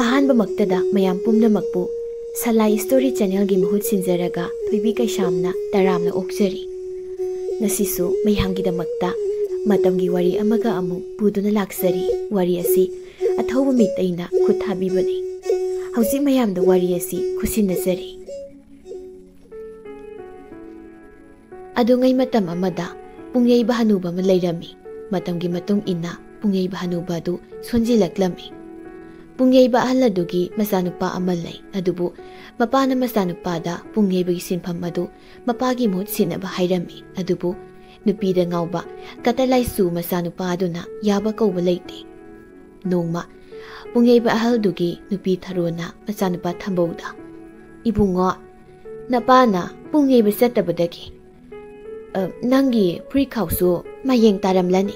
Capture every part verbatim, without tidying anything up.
ꯑꯍꯥꯟꯕꯃꯛꯇꯗ ꯃꯌꯥꯝ ꯄꯨꯝꯅꯃꯛꯄꯨ ꯁꯂꯥꯏ ꯁ꯭ꯇꯣꯔꯤ ꯆꯦꯅꯦꯜꯒꯤ ꯃꯍꯨꯠ ꯁꯤꯟꯖꯔꯒ ꯊꯣꯏꯕꯤ ꯀꯩꯁꯥꯝꯅ ꯇꯔꯥꯝꯅ ꯑꯣꯛꯆꯔꯤ꯫ ꯉꯁꯤꯁꯨ ꯃꯌꯥꯝꯒꯤꯗꯃꯛꯇ ꯃꯇꯝꯒꯤ ꯋꯥꯔꯤ ꯑꯃꯒ ꯑꯃꯨꯛ ꯄꯨꯗꯨꯅ ꯂꯥꯛꯆꯔꯤ꯫ ꯋꯥꯔꯤ ꯑꯁꯤ ꯑꯊꯧꯕ ꯃꯤꯇꯩꯅ ꯈꯨꯠ ꯊꯥꯕꯤꯕꯅꯤ꯫ ꯍꯧꯖꯤꯛ ꯃꯌꯥꯝꯗ ꯋꯥꯔꯤ ꯑꯁꯤ ꯈꯨꯠꯁꯤꯟꯅꯖꯔꯤ꯫ ꯑꯗꯨꯉꯩ ꯃꯇꯝ ꯑꯃꯗ ꯄꯨꯡꯌꯩꯕ ꯍꯅꯨꯕ ꯑꯃ ꯂꯩꯔꯝꯃꯤ꯫ ꯃꯇꯝꯒꯤ ꯃꯇꯨꯡ ꯏꯟꯅ ꯄꯨꯡꯌꯩꯕ ꯍꯅꯨꯕ ꯑꯗꯨ ꯁꯣꯟꯖꯤꯜꯂꯛꯂꯝꯃꯤ꯫ ꯄꯨꯡꯌꯩꯕ ꯑꯍꯜ ꯑꯗꯨꯒꯤ ꯃꯆꯥꯅꯨꯄꯥ ꯑꯃ ꯂꯩ, ꯑꯗꯨꯕꯨ ꯃꯄꯥꯅ ꯃꯆꯥꯅꯨꯄꯥꯗ ꯄꯨꯡꯌꯩꯕꯒꯤ ꯁꯤꯟꯐꯝ ꯑꯗꯨ ꯃꯄꯥꯒꯤ ꯃꯍꯨꯠ ꯁꯤꯟꯅꯕ ꯍꯥꯏꯔꯝꯃꯤ꯫ ꯑꯗꯨꯕꯨ ꯅꯨꯄꯤꯗ ꯉꯥꯎꯕ ꯀꯇ ꯂꯥꯏꯁꯨ ꯃꯆꯥꯅꯨꯄꯥ ꯑꯗꯨꯅ ꯌꯥꯕ ꯀꯧꯕ ꯂꯩꯇꯦ꯫ ꯅꯣꯡꯃ ꯄꯨꯡꯌꯩꯕ ꯑꯍꯜꯗꯨꯒꯤ ꯅꯨꯄꯤ ꯊꯔꯣꯅ ꯃꯆꯥꯅꯨꯄꯥ ꯊꯝꯕꯧꯗ, "ꯏꯕꯨꯡꯉꯣ, ꯅꯄꯥꯅ ꯄꯨꯡ ꯌꯩꯕ ꯆꯠꯇꯕꯗꯒꯤ, ꯑ, ꯅꯪꯒꯤ ꯐꯨꯔꯤꯠꯈꯥꯎꯁꯨ ꯃꯌꯦꯡ ꯇꯥꯔꯝꯂꯅꯤ꯫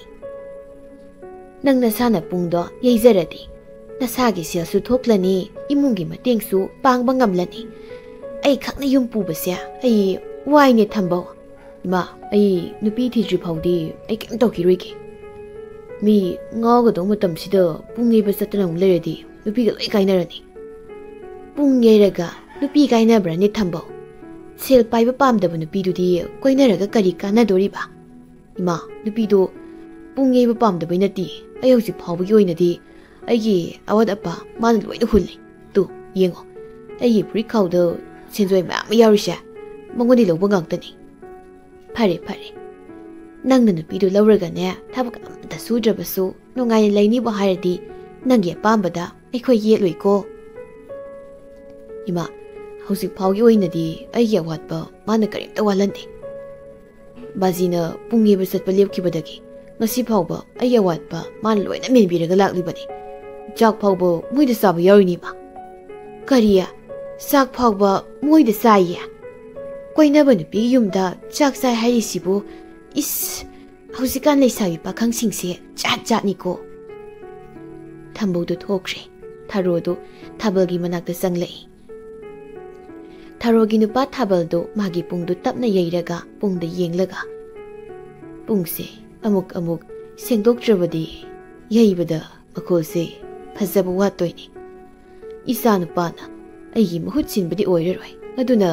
ꯅꯪ ꯅꯁꯥꯅ ꯄꯨꯡꯗꯣ ꯌꯩꯖꯔꯗꯤ ꯅꯁꯥꯒꯤ ꯁꯦꯜꯁꯨ ꯊꯣꯛꯂꯅꯤ, ꯏꯃꯨꯡꯒꯤ ꯃꯇꯦꯡꯁꯨ ꯄꯥꯡꯕ ꯉꯝꯂꯅꯤ꯫ ꯑꯩ ꯈꯛꯅ ꯌꯨꯝ ꯄꯨꯕꯁꯦ ꯑꯩ ꯋꯥꯏꯅꯦ ꯊꯝꯕꯧ꯫ ꯏꯃꯥ, ꯑꯩ ꯅꯨꯄꯤ ꯊꯤꯗ꯭ꯔꯤ ꯐꯥꯎꯗꯤ ꯑꯩ ꯀꯩꯝ ꯇꯧꯈꯤꯔꯣꯏꯒꯦ꯫ ꯃꯤ ꯉꯥꯎꯒꯗꯧ ꯃꯇꯝꯁꯤꯗ ꯄꯨꯡ ꯌꯩꯕ ꯆꯠꯇꯅ ꯑꯃꯨꯛ ꯂꯩꯔꯗꯤ ꯅꯨꯄꯤꯒ ꯂꯣꯏ ꯀꯥꯏꯅꯔꯅꯤ꯫ ꯄꯨꯡ ꯌꯩꯔꯒ ꯅꯨꯄꯤ ꯀꯥꯏꯅꯕ꯭ꯔꯅꯦ ꯊꯝꯕꯧ? ꯁꯦꯜ ꯄꯥꯏꯕ ꯄꯥꯝꯗꯕ ꯅꯨꯄꯤꯗꯨꯗꯤ ꯀꯣꯏꯅꯔꯒ ꯀꯔꯤ ꯀꯥꯟꯅꯗꯣꯔꯤꯕ? ꯏꯃꯥ, ꯅꯨꯄꯤꯗꯣ ꯄꯨꯡ ꯌꯩꯕ ꯄꯥꯝꯗꯕꯩ ꯅꯠꯇꯦ꯫ ꯑꯩ ꯍꯧꯖꯤꯛ ꯐꯥꯎꯕꯒꯤ ꯑꯣꯏꯅꯗꯤ ꯑꯩꯒꯤ ꯑꯋꯥꯠ ꯑꯄꯥ ꯃꯥꯅ ꯂꯣꯏꯅ ꯍꯨꯜꯂꯤ꯫ ꯇꯨ, ꯌꯦꯡꯉꯣ, ꯑꯩꯒꯤ ꯐꯨꯔꯤꯠ ꯈꯥꯎꯗ ꯁꯦꯟꯖꯣꯏ ꯃꯌꯥꯝ ꯑꯃ ꯌꯥꯎꯔꯤꯁꯦ ꯃꯉꯣꯟꯗꯩ ꯂꯧꯕ ꯉꯥꯛꯇꯅꯤ꯫ ꯐꯔꯦ, ꯐꯔꯦ, ꯅꯪꯅ ꯅꯨꯄꯤꯗꯨ ꯂꯧꯔꯒꯅꯦ, ꯊꯕꯛ ꯑꯝꯇ ꯁꯨꯗ꯭ꯔꯕꯁꯨ ꯅꯨꯡꯉꯥꯏꯅ ꯂꯩꯅꯤꯕꯨ ꯍꯥꯏꯔꯗꯤ ꯅꯪꯒꯤ ꯑꯄꯥꯝꯕꯗ ꯑꯩꯈꯣꯏ ꯌꯦꯠꯂꯣꯏꯀꯣ꯫ ꯏꯃꯥ, ꯍꯧꯖꯤꯛ ꯐꯥꯎꯒꯤ ꯑꯣꯏꯅꯗꯤ ꯑꯩꯒꯤ ꯑꯋꯥꯠꯄ ꯃꯥꯅ ꯀꯔꯤꯝꯇ ꯋꯥꯠꯍꯟꯗꯦ꯫ ꯕꯥꯖꯤꯅ ꯄꯨꯡ ꯌꯩꯕ ꯆꯠꯄ ꯂꯦꯞꯈꯤꯕꯗꯒꯤ ꯉꯁꯤ ꯐꯥꯎꯕ ꯑꯩꯒꯤ ꯑꯋꯥꯠꯄ ꯃꯥꯅ ꯂꯣꯏꯅ ꯃꯦꯟꯕꯤꯔꯒ ꯂꯥꯛꯂꯤꯕꯅꯤ꯫ ꯆꯥꯛ ꯐꯥꯎꯕ ꯃꯣꯏꯗ ꯆꯥꯕ ꯌꯥꯎꯔꯤꯅꯤ ꯏꯃꯥ꯫ ꯀꯔꯤ? ꯆꯥꯛ ꯐꯥꯎꯕ ꯃꯣꯏꯗ ꯆꯥꯏꯌꯦ? ꯀꯣꯏꯅꯕ ꯅꯨꯄꯤꯒꯤ ꯌꯨꯝꯗ ꯆꯥꯛ ꯆꯥꯏ ꯍꯥꯏꯔꯤꯁꯤꯕꯨ? ꯏꯁ, ꯍꯧꯖꯤꯛꯀꯥꯟ ꯂꯩꯁꯥꯕꯤ ꯄꯥꯈꯪꯁꯤꯡꯁꯦ ꯖꯥꯠ ꯖꯥꯠꯅꯤꯀꯣ꯫ ꯊꯝꯕꯧꯗꯨ ꯊꯣꯛꯈ꯭ꯔꯦ꯫ ꯊꯔꯣꯗꯨ ꯊꯥꯕꯜꯒꯤ ꯃꯅꯥꯛꯇ ꯆꯪꯂꯛꯏ꯫ ꯊꯔꯣꯒꯤ ꯅꯨꯄꯥ ꯊꯥꯕꯜꯗꯨ ꯃꯥꯒꯤ ꯄꯨꯡꯗꯨ ꯇꯞꯅ ꯌꯩꯔꯒ ꯄꯨꯡꯗ ꯌꯦꯡꯂꯒ, "ꯄꯨꯡꯁꯦ ꯑꯃꯨꯛ ꯑꯃꯨꯛ ꯁꯦꯡꯗꯣꯛꯇ꯭ꯔꯕꯗꯤ ꯌꯩꯕꯗ ꯃꯈꯣꯜꯁꯦ ꯐꯖꯕ ꯋꯥꯠꯇꯣꯏꯅꯤ꯫ ꯏꯆꯥꯅꯨꯄꯥꯅ ꯑꯩꯒꯤ ꯃꯍꯨꯠ ꯁꯤꯟꯕꯗꯤ ꯑꯣꯏꯔꯔꯣꯏ꯫ ꯑꯗꯨꯅ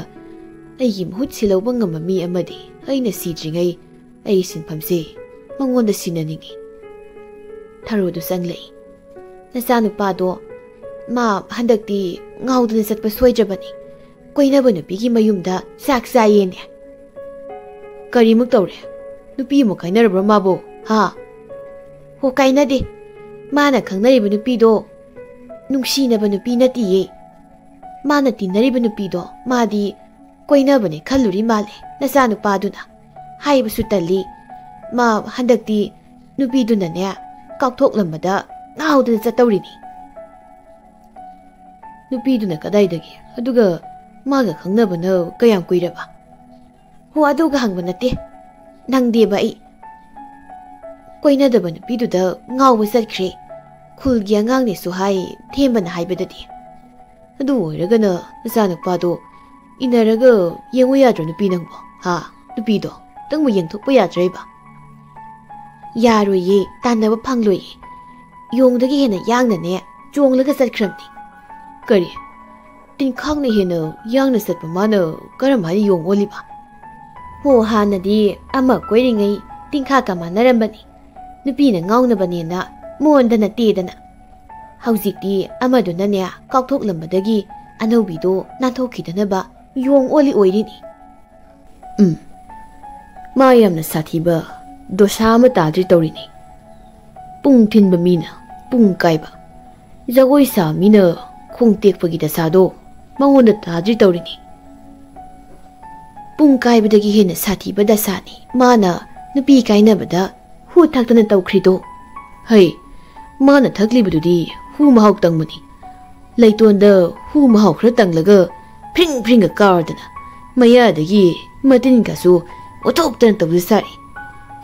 ꯑꯩꯒꯤ ꯃꯍꯨꯠ ꯁꯤꯜꯍꯧꯕ ꯉꯝꯕ ꯃꯤ ꯑꯃꯗꯤ ꯑꯩꯅ ꯁꯤꯗ꯭ꯔꯤꯉꯩ ꯑꯩ ꯁꯤꯟꯐꯝꯁꯦ ꯃꯉꯣꯟꯗ ꯁꯤꯟꯅꯅꯤꯡꯉꯤ꯫ ꯊꯔꯣꯗꯨ ꯆꯪꯂꯛꯏ꯫ "ꯅꯆꯥꯅꯨꯄꯥꯗꯣ, ꯃꯥ ꯍꯟꯗꯛꯇꯤ ꯉꯥꯎꯗꯅ ꯆꯠꯄ ꯁꯣꯏꯗ꯭ꯔꯕꯅꯤ꯫ ꯀꯣꯏꯅꯕ ꯅꯨꯄꯤꯒꯤ ꯃꯌꯨꯝꯗ ꯆꯥꯛ ꯆꯥꯏꯌꯦꯅꯦ꯫" "ꯀꯔꯤꯃꯨꯛ ꯇꯧꯔꯦ? ꯅꯨꯄꯤ ꯑꯃꯨꯛ ꯀꯥꯏꯅꯔꯕ꯭ꯔꯣ ꯃꯥꯕꯣ? ꯍꯥ?" "ꯍꯣ, ꯀꯥꯏꯅꯗꯦ꯫ ꯃꯥꯅ ꯈꯪꯅꯔꯤꯕ ꯅꯨꯄꯤꯗꯣ ꯅꯨꯡꯁꯤꯅꯕ ꯅꯨꯄꯤ ꯅꯠꯇꯤꯌꯦ꯫ ꯃꯥꯅ ꯇꯤꯟꯅꯔꯤꯕ ꯅꯨꯄꯤꯗꯣ ꯃꯥꯗꯤ ꯀꯣꯏꯅꯕꯅꯦ ꯈꯜꯂꯨꯔꯤ ꯃꯥꯜꯂꯦ, ꯅꯆꯥꯅꯨꯄꯥꯗꯨꯅ꯫ ꯍꯥꯏꯕꯁꯨ ꯇꯜꯂꯤ꯫ ꯃꯥ ꯍꯟꯗꯛꯇꯤ ꯅꯨꯄꯤꯗꯨꯅꯅꯦ ꯀꯥꯎꯊꯣꯛꯂꯝꯕꯗ ꯉꯥꯎꯗꯅ ꯆꯠꯇꯧꯔꯤꯅꯤ꯫" "ꯅꯨꯄꯤꯗꯨꯅ ꯀꯗꯥꯏꯗꯒꯤ? ꯑꯗꯨꯒ ꯃꯥꯒ ꯈꯪꯅꯕꯅ ꯀꯌꯥꯝ ꯀꯨꯏꯔꯕ?" "ꯍꯣ, ꯑꯗꯨꯒ ꯍꯪꯕ ꯅꯠꯇꯦ꯫ ꯅꯪꯗꯦꯕ ꯑꯩ꯫ ꯀꯣꯏꯅꯗꯕ ꯅꯨꯄꯤꯗꯨꯗ ꯉꯥꯎꯕ ꯆꯠꯈ꯭ꯔꯦ꯫ ꯈꯨꯜꯒꯤ ꯑꯉꯥꯡꯅꯦꯁꯨ ꯍꯥꯏ, ꯊꯦꯝꯕꯅ ꯍꯥꯏꯕꯗꯗꯤ꯫" "ꯑꯗꯨ ꯑꯣꯏꯔꯒꯅ ꯅꯆꯥꯅꯨꯄꯥꯗꯣ ꯏꯟꯅꯔꯒ ꯌꯦꯡꯉꯨ ꯌꯥꯗ꯭ꯔꯣ ꯅꯨꯄꯤ ꯅꯪꯕꯣ? ꯍꯥ? ꯅꯨꯄꯤꯗꯣ ꯈꯤꯇꯪꯕꯨ ꯌꯦꯡꯊꯣꯛꯄ ꯌꯥꯗ꯭ꯔꯣ ꯏꯕ?" "ꯌꯥꯔꯣꯏꯌꯦ, ꯇꯥꯟꯅꯕ ꯐꯪꯂꯣꯏꯌꯦ꯫ ꯌꯣꯡꯗꯒꯤ ꯍꯦꯟꯅ ꯌꯥꯡꯅꯅꯦ ꯆꯣꯡꯂꯒ ꯆꯠꯈ꯭ꯔꯕꯅꯤ꯫" "ꯀꯔꯤ? ꯇꯤꯟꯈꯥꯡꯅ ꯍꯦꯟꯅ ꯌꯥꯡꯅ ꯆꯠꯄ ꯃꯥꯅ ꯀꯔꯝ ꯍꯥꯏꯅ ꯌꯣꯡ ꯑꯣꯜꯂꯤꯕ?" "ꯍꯣ, ꯍꯥꯟꯅꯗꯤ ꯑꯃ ꯀꯣꯏꯔꯤꯉꯩ ꯇꯤꯟꯈꯥꯛꯀ ꯃꯥꯟꯅꯔꯝꯕꯅꯤ꯫ ꯅꯨꯄꯤꯅ ꯉꯥꯎꯅꯕꯅꯦꯅ ꯃꯣꯟꯗꯅ ꯇꯦꯗꯅ꯫ ꯍꯧꯖꯤꯛꯇꯤ ꯑꯃꯗꯨꯅꯅꯦ ꯀꯥꯎꯊꯣꯛꯂꯝꯕꯗꯒꯤ ꯑꯅꯧꯕꯤꯗꯣ ꯅꯥꯟꯊꯣꯛꯈꯤꯗꯅꯕ ꯌꯣꯡ ꯑꯣꯜꯂꯤ ꯑꯣꯏꯔꯤꯅꯤ꯫" "ꯎꯝ, ꯃꯥ ꯌꯥꯝꯅ ꯁꯥꯊꯤꯕ ꯗꯣꯁꯥ ꯑꯃ ꯇꯥꯗ꯭ꯔꯤ ꯇꯧꯔꯤꯅꯤ꯫ ꯄꯨꯡ ꯊꯤꯟꯕ ꯃꯤꯅ ꯄꯨꯡ ꯀꯥꯏꯕ, ꯖꯒꯣꯏ ꯁꯥꯕ ꯃꯤꯅ ꯈꯣꯡ ꯇꯦꯛꯄꯒꯤ ꯗꯁꯥꯗꯣ ꯃꯉꯣꯟꯗ ꯇꯥꯗ꯭ꯔꯤ ꯇꯧꯔꯤꯅꯤ꯫ ꯄꯨꯡ ꯀꯥꯏꯕꯗꯒꯤ ꯍꯦꯟꯅ ꯁꯥꯊꯤꯕ ꯗꯁꯥꯅꯤ ꯃꯥꯅ ꯅꯨꯄꯤ ꯀꯥꯏꯅꯕꯗ ꯍꯨ ꯊꯛꯇꯅ ꯇꯧꯈ꯭ꯔꯤꯗꯣ꯫ ꯍꯩ, ꯃꯥꯅ ꯊꯛꯂꯤꯕꯗꯨꯗꯤ ꯍꯨ ꯃꯍꯥꯎ ꯇꯪꯕꯅꯤ꯫ ꯂꯩꯇꯣꯟꯗ ꯍꯨ ꯃꯍꯥꯎ ꯈꯔ ꯇꯪꯂꯒ ꯐ꯭ꯔꯤꯡ ꯐ꯭ꯔꯤꯡꯒ ꯀꯥꯔꯗꯅ ꯃꯌꯥꯗꯒꯤ ꯃꯇꯤꯟꯒꯁꯨ ꯑꯣꯊꯣꯛꯇꯅ ꯇꯧꯖ ꯁꯥꯔꯤ꯫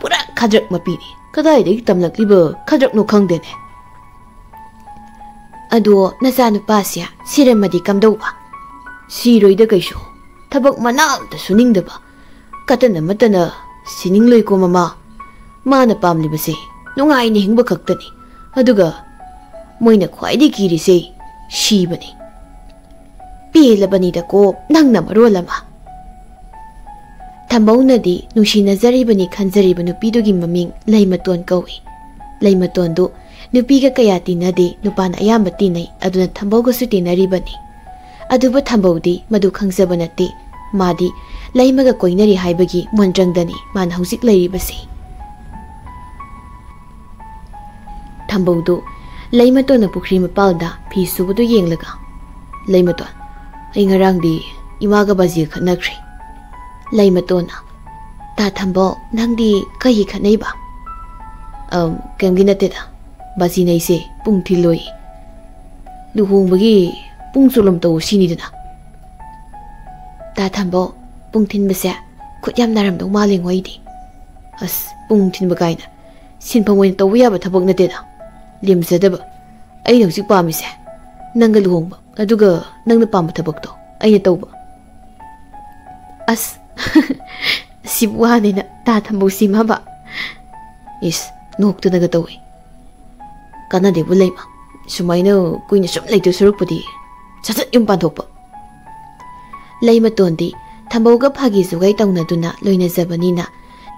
ꯄꯨꯔꯥ ꯈꯗ꯭ꯔꯛ ꯃꯄꯤꯅꯤ꯫ ꯀꯗꯥꯏꯗꯒꯤ ꯇꯝꯂꯛꯂꯤꯕ ꯈꯗ꯭ꯔꯛꯅꯣ ꯈꯪꯗꯦꯅꯦ꯫" "ꯑꯗꯣ ꯅꯆꯥꯅꯨꯄꯥꯁꯦ ꯁꯤꯔꯝꯃꯗꯤ ꯀꯝꯗꯧꯕ?" "ꯁꯤꯔꯣꯏꯗ ꯀꯩꯁꯨ꯫ ꯊꯕꯛ ꯃꯅꯥ ꯑꯝꯇ ꯁꯨꯅꯤꯡꯗꯕ꯫ ꯀꯇꯟ ꯑꯃꯠꯇꯅ ꯁꯤꯅꯤꯡꯂꯣꯏꯀꯣ ꯃꯃꯥ꯫ ꯃꯥꯅ ꯄꯥꯝꯂꯤꯕꯁꯦ ꯅꯨꯡꯉꯥꯏꯅ ꯍꯤꯡꯕ ꯈꯛꯇꯅꯤ꯫ ꯑꯗꯨꯒ ꯃꯣꯏꯅ ꯈ꯭ꯋꯥꯏꯗꯒꯤ ꯀꯤꯔꯤꯁꯦ ꯁꯤꯕꯅꯤ꯫ ꯄꯦꯜꯂꯕꯅꯤꯗꯀꯣ ꯅꯪꯅ ꯃꯔꯣꯜ ꯑꯃ꯫ ꯊꯝꯕꯧꯅꯗꯤ ꯅꯨꯡꯁꯤꯅꯖꯔꯤꯕꯅꯤ ꯈꯟꯖꯔꯤꯕ ꯅꯨꯄꯤꯗꯨꯒꯤ ꯃꯃꯤꯡ ꯂꯩꯃꯇꯣꯟ ꯀꯧꯏ꯫ ꯂꯩꯃꯇꯣꯟꯗꯨ ꯅꯨꯄꯤꯒ ꯀꯌꯥ ꯇꯤꯟꯅꯗꯦ, ꯅꯨꯄꯥꯅ ꯑꯌꯥꯝꯕ ꯇꯤꯟꯅꯩ, ꯑꯗꯨꯅ ꯊꯝꯕꯧꯒꯁꯨ ꯇꯤꯟꯅꯔꯤꯕꯅꯤ꯫ ꯑꯗꯨꯕꯨ ꯊꯝꯕꯧꯗꯤ ꯃꯗꯨ ꯈꯪꯖꯕ ꯅꯠꯇꯦ꯫ ꯃꯥꯗꯤ ꯂꯩꯃꯒ ꯀꯣꯏꯅꯔꯤ ꯍꯥꯏꯕꯒꯤ ꯃꯣꯟꯗ꯭ꯔꯪꯗꯅꯤ ꯃꯥꯅ ꯍꯧꯖꯤꯛ ꯂꯩꯔꯤꯕꯁꯤ꯫ ꯊꯝꯕꯧꯗꯨ ꯂꯩꯃꯇꯣꯟꯅ ꯄꯨꯈ꯭ꯔꯤ ꯃꯄꯥꯜꯗ ꯐꯤ ꯁꯨꯕꯗꯨ ꯌꯦꯡꯂꯒ, "ꯂꯩꯃꯇꯣꯟ, ꯑꯩ ꯉꯔꯥꯡꯗꯤ ꯏꯃꯥꯒ ꯕꯥꯖꯤꯒ ꯈꯠꯅꯈ꯭ꯔꯦ꯫" ꯂꯩꯃꯇꯣꯟꯅ, "ꯇꯥ ꯊꯝꯕꯧ, ꯅꯪꯗꯤ ꯀꯩꯒꯤ ꯈꯠꯅꯩꯕ?" "ꯑꯝ, ꯀꯩꯝꯒꯤ ꯅꯠꯇꯦꯗ꯫ ꯕꯥꯖꯤꯅ ꯑꯩꯁꯦ ꯄꯨꯡ ꯊꯤꯜꯂꯣꯏ꯫ ꯂꯨꯍꯣꯡꯕꯒꯤ ꯄꯨꯡ ꯆꯣꯂꯝ ꯇꯧ ꯁꯤꯅꯤꯗꯅ꯫" "ꯇꯥ ꯊꯝꯕꯧ, ꯄꯨꯡ ꯊꯤꯟꯕꯁꯦ ꯈꯨꯠ ꯌꯥꯝ ꯅꯥꯔꯝꯗꯧ ꯃꯥꯜꯂꯦꯉꯣ ꯑꯩꯗꯤ꯫" "ꯑꯁ, ꯄꯨꯡ ꯊꯤꯟꯕ ꯀꯥꯏꯅ꯫ ꯁꯤꯟꯐꯝ ꯑꯣꯏꯅ ꯇꯧꯕ ꯌꯥꯕ ꯊꯕꯛ ꯅꯠꯇꯦꯗ꯫ ꯂꯦꯝꯖꯗꯕ꯫ ꯑꯩꯅ ꯍꯧꯖꯤꯛ ꯄꯥꯝꯃꯤꯁꯦ ꯅꯪꯒ ꯂꯨꯍꯣꯡꯕ, ꯑꯗꯨꯒ ꯅꯪꯅ ꯄꯥꯝꯕ ꯊꯕꯛꯇꯣ ꯑꯩꯅ ꯇꯧꯕ꯫" "ꯑꯁ, ꯁꯤꯕꯨ ꯋꯥꯅꯦꯅ ꯇꯥ ꯊꯝꯕꯧ ꯁꯤꯃꯕ?" "ꯏꯁ, ꯅꯣꯛꯇꯅꯒ ꯇꯧꯏ꯫ ꯀꯥꯟꯅꯗꯦꯕꯨ ꯂꯩꯃ꯫ ꯁꯨꯃꯥꯏꯅ ꯀꯨꯏꯅ ꯁꯨꯝ ꯂꯩꯗꯣꯏ ꯁꯔꯨꯛꯄꯨꯗꯤ ꯁꯠ ꯁꯠ ꯌꯨꯝ ꯄꯥꯟꯊꯣꯛꯄ꯫" ꯂꯩꯃꯇꯣꯟꯗꯤ ꯊꯝꯕꯧꯒ ꯐꯥꯒꯤ ꯖꯨꯒꯥꯏ ꯇꯧꯅꯗꯨꯅ ꯂꯣꯏꯅꯖꯕꯅꯤꯅ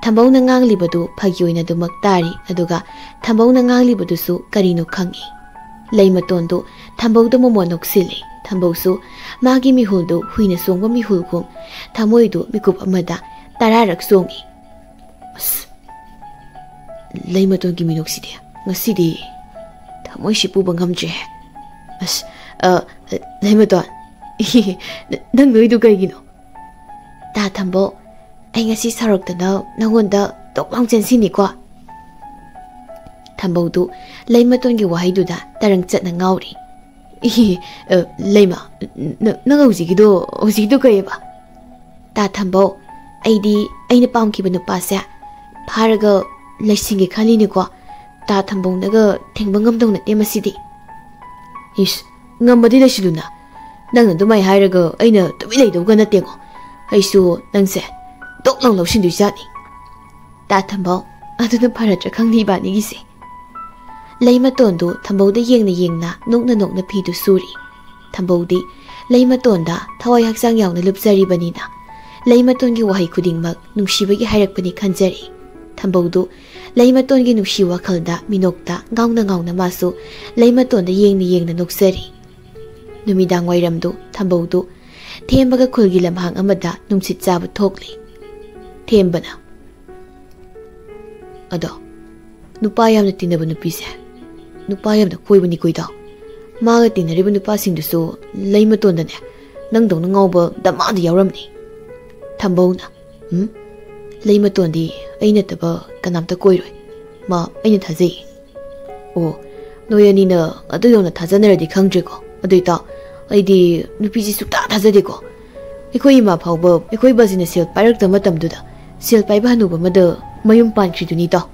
ꯊꯝꯕꯧꯅ ꯉꯥꯡꯂꯤꯕꯗꯨ ꯐꯥꯒꯤ ꯑꯣꯏꯅ ꯑꯗꯨꯃꯛ ꯇꯥꯔꯤ, ꯑꯗꯨꯒ ꯊꯝꯕꯧꯅ ꯉꯥꯡꯂꯤꯕꯗꯨꯁꯨ ꯀꯔꯤꯅꯣ ꯈꯪꯏ꯫ ꯂꯩꯃꯇꯣꯟꯗꯨ ꯊꯝꯕꯧꯗ ꯃꯣꯃꯣꯟ ꯅꯣꯛꯁꯤꯜꯂꯤ꯫ ꯊꯝꯕꯧꯁꯨ ꯃꯥꯒꯤ ꯃꯤꯍꯨꯜꯗꯨ ꯍꯨꯏꯅ ꯆꯣꯡꯕ ꯃꯤꯍꯨꯜꯒꯨꯝ ꯊꯃꯣꯏꯗꯨ ꯃꯤꯀꯨꯞ ꯑꯃꯗ ꯇꯔꯥꯔꯛ ꯆꯣꯡꯏ꯫ ꯑꯁ, ꯂꯩꯃꯇꯣꯟꯒꯤ ꯃꯤꯅꯣꯛꯁꯤꯗꯤ ꯉꯁꯤꯗꯤ ꯊꯃꯣꯏꯁꯤ ꯄꯨꯕ ꯉꯝꯗ꯭ꯔꯦ꯫ ꯑꯁ, ꯑ, ꯂꯩꯃꯇꯣꯟ, ꯅꯪ ꯅꯣꯏꯗꯨ ꯀꯩꯒꯤꯅꯣ? ꯇꯥ ꯊꯝꯕꯧ, ꯑꯩ ꯉꯁꯤ ꯁꯥꯎꯔꯛꯇꯅ ꯅꯪꯉꯣꯟꯗ ꯇꯣꯛ ꯂꯥꯎ ꯆꯦꯟꯁꯤꯟꯅꯤꯀꯣ꯫ ꯊꯝꯕꯧꯗꯨ ꯂꯩꯃꯇꯣꯟꯒꯤ ꯋꯥꯍꯩꯗꯨꯗ ꯇꯔꯪ ꯆꯠꯅ ꯉꯥꯎꯔꯤ꯫ "ꯏꯍꯤ, ꯑ, ꯂꯩꯃ, ꯅ-, ꯅꯪ ꯍꯧꯖꯤꯛꯀꯤꯗꯣ, ꯍꯧꯖꯤꯛꯀꯤꯗꯣ ꯀꯩꯑꯕ?" "ꯇꯥ ꯊꯝꯕꯧ, ꯑꯩꯗꯤ ꯑꯩꯅ ꯄꯥꯝꯈꯤꯕ ꯅꯨꯄꯥꯁꯦ ꯐꯥꯔꯒ ꯂꯩꯁꯤꯟꯒꯦ ꯈꯜꯂꯤꯅꯤꯀꯣ꯫ ꯇꯥ ꯊꯝꯕꯧꯅꯒ ꯊꯤꯡꯕ ꯉꯝꯗꯧ ꯅꯠꯇꯦ ꯃꯁꯤꯗꯤ꯫" "ꯏꯁ, ꯉꯝꯃꯗꯤ ꯂꯩꯁꯤꯜꯂꯨꯅ꯫ ꯅꯪꯅ ꯑꯗꯨꯃꯥꯏ ꯍꯥꯏꯔꯒ ꯑꯩꯅ ꯇꯨꯃꯤꯟ ꯂꯩꯗꯧꯒ ꯅꯠꯇꯦꯉꯣ꯫ ꯑꯩꯁꯨ ꯅꯪꯁꯦ ꯇꯣꯛ ꯂꯥꯎ ꯂꯧꯁꯤꯟꯗꯣꯏ ꯖꯥꯠꯅꯤ꯫" "ꯇꯥ ꯊꯝꯕꯧ, ꯑꯗꯨꯅ ꯐꯔꯗ꯭ꯔꯥ ꯈꯪꯗꯦ ꯏꯕꯥꯅꯤꯒꯤꯁꯦ꯫" ꯂꯩꯃꯇꯣꯟꯗꯨ ꯊꯝꯕꯧꯗ ꯌꯦꯡꯅ ꯌꯦꯡꯅ ꯅꯣꯛꯅ ꯅꯣꯛꯅ ꯐꯤꯗꯨ ꯁꯨꯔꯤ꯫ ꯊꯝꯕꯧꯗꯤ ꯂꯩꯃꯇꯣꯟꯗ ꯊꯋꯥꯏ ꯍꯛꯆꯥꯡ ꯌꯥꯎꯅ ꯂꯨꯞꯆꯔꯤꯕꯅꯤꯅ ꯂꯩꯃꯇꯣꯟꯒꯤ ꯋꯥꯍꯩ ꯈꯨꯗꯤꯡꯃꯛ ꯅꯨꯡꯁꯤꯕꯒꯤ ꯍꯥꯏꯔꯛꯄꯅꯤ ꯈꯟꯖꯔꯤ꯫ ꯊꯝꯕꯧꯗꯨ ꯂꯩꯃꯇꯣꯟꯒꯤ ꯅꯨꯡꯁꯤ ꯋꯥꯈꯜꯗ ꯃꯤꯅꯣꯛꯇ ꯉꯥꯎꯅ ꯉꯥꯎꯅ ꯃꯥꯁꯨ ꯂꯩꯃꯇꯣꯟꯗ ꯌꯦꯡꯅ ꯌꯦꯡꯅ ꯅꯣꯛꯆꯔꯤ꯫ ꯅꯨꯃꯤꯗꯥꯡ ꯋꯥꯏꯔꯝꯗꯨ ꯊꯝꯕꯧꯗꯨ ꯊꯦꯝꯕꯒ ꯈꯨꯜꯒꯤ ꯂꯝꯍꯥꯡ ꯑꯃꯗ ꯅꯨꯡꯁꯤꯠ ꯆꯥꯕ ꯊꯣꯛꯂꯤ꯫ ꯊꯦꯝꯕꯅ, "ꯑꯗꯣ, ꯅꯨꯄꯥ ꯌꯥꯝꯅ ꯇꯤꯟꯅꯕ ꯅꯨꯄꯤꯁꯦ, ꯅꯨꯄꯥ ꯌꯥꯝꯅ ꯀꯣꯏꯕꯅꯤꯀꯣ ꯏꯇꯥꯎ꯫ ꯃꯥꯒ ꯇꯤꯟꯅꯔꯤꯕ ꯅꯨꯄꯥꯁꯤꯡꯗꯨꯁꯨ ꯂꯩꯃꯇꯣꯟꯗꯅꯦ, ꯅꯪꯗꯧꯅ ꯉꯥꯎꯕ ꯗꯃꯥꯗ ꯌꯥꯎꯔꯝꯅꯤ꯫" ꯊꯝꯕꯧꯅ, "ꯎꯝ, ꯂꯩꯃꯇꯣꯟꯗꯤ ꯑꯩ ꯅꯠꯇꯕ ꯀꯅꯥꯝꯇ ꯀꯣꯏꯔꯣꯏ꯫ ꯃꯥ ꯑꯩꯅ ꯊꯥꯖꯩ꯫" "ꯑꯣ, ꯅꯣꯏ ꯑꯅꯤꯅ ꯑꯗꯨ ꯌꯧꯅ ꯊꯥꯖꯅꯔꯗꯤ ꯈꯪꯗ꯭ꯔꯦꯀꯣ꯫ ꯑꯗꯨ ꯏꯇꯥꯎ, ꯑꯩꯗꯤ ꯅꯨꯄꯤꯁꯤ ꯁꯨꯛꯊꯥ ꯊꯥꯖꯗꯦꯀꯣ꯫ ꯑꯩꯈꯣꯏ ꯏꯃꯥ ꯐꯥꯎꯕ ꯑꯩꯈꯣꯏ ꯕꯥꯖꯤꯅ ꯁꯦꯜ ꯄꯥꯏꯔꯛꯇꯕ ꯃꯇꯝꯗꯨꯗ ꯁꯦꯜ ꯄꯥꯏꯕ ꯍꯅꯨꯕ ꯑꯃꯗ ꯃꯌꯨꯝ ꯄꯥꯟꯈ꯭ꯔꯤꯗꯨꯅꯤ ꯏꯇꯥꯎ꯫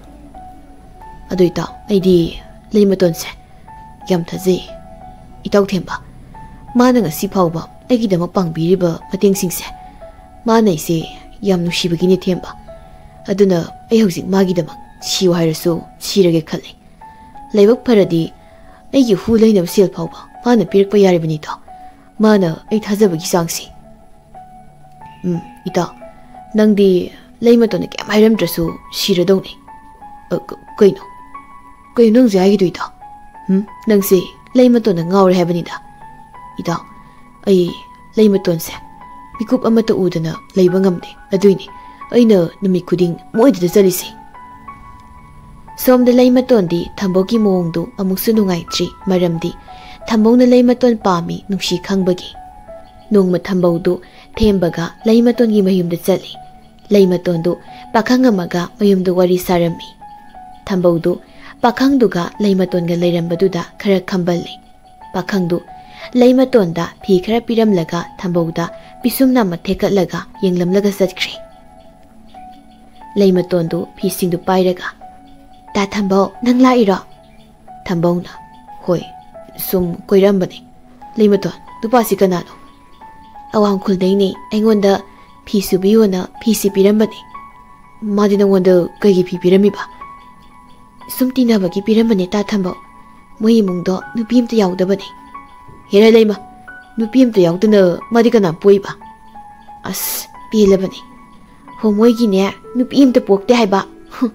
ꯑꯗꯨ ꯏꯇꯥꯎ, ꯑꯩꯗꯤ ꯂꯩꯃꯇꯣꯟꯁꯦ ꯌꯥꯝ ꯊꯥꯖꯩ꯫ ꯏꯇꯥꯎ ꯊꯦꯝꯕ, ꯃꯥꯅ ꯉꯁꯤ ꯐꯥꯎꯕ ꯑꯩꯒꯤꯗꯃꯛ ꯄꯥꯡꯕꯤꯔꯤꯕ ꯃꯇꯦꯡꯁꯤꯡꯁꯦ, ꯃꯥꯅ ꯑꯩꯁꯦ ꯌꯥꯝ ꯅꯨꯡꯁꯤꯕꯒꯤꯅꯦ ꯊꯦꯝꯕ꯫ ꯑꯗꯨꯅ ꯑꯩ ꯍꯧꯖꯤꯛ ꯃꯥꯒꯤꯗꯃꯛ ꯁꯤꯌꯨ ꯍꯥꯏꯔꯁꯨ ꯁꯤꯔꯒꯦ ꯈꯜꯂꯤ꯫ ꯂꯥꯏꯕꯛ ꯐꯔꯗꯤ ꯑꯩꯒꯤ ꯍꯨ ꯂꯩꯅꯕ ꯁꯦꯜ ꯐꯥꯎꯕ ꯃꯥꯅ ꯄꯤꯔꯛꯄ ꯌꯥꯔꯤꯕꯅꯤꯗꯣ꯫ ꯃꯥꯅ ꯑꯩ ꯊꯥꯖꯕꯒꯤ ꯆꯥꯡꯁꯤ꯫" "ꯎꯝ, ꯏꯇꯥꯎ, ꯅꯪꯗꯤ ꯂꯩꯃꯇꯣꯟꯅ ꯀꯩꯝ ꯍꯥꯏꯔꯝꯗ꯭ꯔꯁꯨ ꯁꯤꯔꯗꯧꯅꯤ꯫" "ꯑ, ꯀ-, ꯀꯩꯅꯣ? ꯀꯩꯅꯣ ꯅꯪ ꯍꯧꯖꯤꯛ ꯍꯥꯏꯒꯤꯗꯣ, ꯏꯇꯥꯎ? ꯎꯝ, ꯅꯪꯁꯦ ꯂꯩꯃꯇꯣꯟꯅ ꯉꯥꯎꯔꯦ ꯍꯥꯏꯕꯅꯤꯗ꯫" "ꯏꯇꯥꯎ, ꯑꯩ ꯂꯩꯃꯇꯣꯟꯁꯦ ꯃꯤꯀꯨꯞ ꯑꯃꯠꯇ ꯎꯗꯅ ꯂꯩꯕ ꯉꯝꯗꯦ꯫ ꯑꯗꯨꯏꯅꯤ ꯑꯩꯅ ꯅꯨꯃꯤꯠ ꯈꯨꯗꯤꯡ ꯃꯣꯏꯗꯨꯗ ꯆꯠꯂꯤꯁꯦ꯫" ꯁꯣꯝꯗ ꯂꯩꯃꯇꯣꯟꯗꯤ ꯊꯝꯕꯧꯒꯤ ꯃꯑꯣꯡꯗꯨ ꯑꯃꯨꯛꯁꯨ ꯅꯨꯡꯉꯥꯏꯇ꯭ꯔꯤ, ꯃꯔꯝꯗꯤ ꯊꯝꯕꯧꯅ ꯂꯩꯃꯇꯣꯟ ꯄꯥꯝꯃꯤ ꯅꯨꯡꯁꯤ ꯈꯪꯕꯒꯤ꯫ ꯅꯣꯡꯃ ꯊꯝꯕꯧꯗꯨ ꯊꯦꯝꯕꯒ ꯂꯩꯃꯇꯣꯟꯒꯤ ꯃꯌꯨꯝꯗ ꯆꯠꯂꯤ꯫ ꯂꯩꯃꯇꯣꯟꯗꯨ ꯄꯥꯈꯪ ꯑꯃꯒ ꯃꯌꯨꯝꯗ ꯋꯥꯔꯤ ꯁꯥꯔꯝꯃꯤ꯫ ꯊꯝꯕꯧꯗꯨ ꯄꯥꯈꯪꯗꯨꯒ ꯂꯩꯃꯇꯣꯟꯒ ꯂꯩꯔꯝꯕꯗꯨꯗ ꯈꯔ ꯈꯝꯕꯜꯂꯤ꯫ ꯄꯥꯈꯪꯗꯨ ꯂꯩꯃꯇꯣꯟꯗ ꯐꯤ ꯈꯔ ꯄꯤꯔꯝꯂꯒ ꯊꯝꯕꯧꯗ ꯄꯤꯁꯨꯝ ꯅꯥꯝꯃ ꯊꯦꯛꯀꯠꯂꯒ ꯌꯦꯡꯂꯝꯂꯒ ꯆꯠꯈ꯭ꯔꯦ꯫ ꯂꯩꯃꯇꯣꯟꯗꯨ ꯐꯤꯁꯤꯡꯗꯨ ꯄꯥꯏꯔꯒ, "ꯇꯥ ꯊꯝꯕꯧ, ꯅꯪ ꯂꯥꯛꯏꯔꯣ?" ꯊꯝꯕꯧꯅ, "ꯍꯣꯏ, ꯁꯨꯝ ꯀꯣꯏꯔꯝꯕꯅꯤ꯫" "ꯂꯩꯃꯇꯣꯟ, ꯅꯨꯄꯥꯁꯤ ꯀꯅꯥꯅꯣ?" "ꯑꯋꯥꯡ ꯈꯨꯜꯗꯩꯅꯦ, ꯑꯩꯉꯣꯟꯗ ꯐꯤ ꯁꯨꯕꯤꯌꯣꯅ ꯐꯤꯁꯤ ꯄꯤꯔꯝꯕꯅꯤ꯫" "ꯃꯥꯗꯤ ꯅꯪꯉꯣꯟꯗ ꯀꯩꯒꯤ ꯐꯤ ꯄꯤꯔꯝꯃꯤꯕ?" ꯁꯨꯝ ꯇꯤꯟꯅꯕꯒꯤ ꯄꯤꯔꯝꯕꯅꯦ ꯇꯥ ꯊꯝꯕꯧ꯫ ꯃꯣꯏ ꯏꯃꯨꯡꯗꯣ ꯅꯨꯄꯤ ꯑꯝꯇ ꯌꯥꯎꯗꯕꯅꯦ꯫ ꯍꯦꯔꯥ ꯂꯩꯃ, ꯅꯨꯄꯤ ꯑꯝꯇ ꯌꯥꯎꯗꯅ ꯃꯥꯗꯤ ꯀꯅꯥ ꯄꯣꯛꯏꯕ? ꯑꯁ, ꯄꯦꯜꯂꯕꯅꯤ꯫ ꯍꯣ, ꯃꯣꯏꯒꯤꯅꯦ ꯅꯨꯄꯤ ꯑꯝꯇ ꯄꯣꯛꯇꯦ ꯍꯥꯏꯕ꯫ ꯍꯨꯝ꯫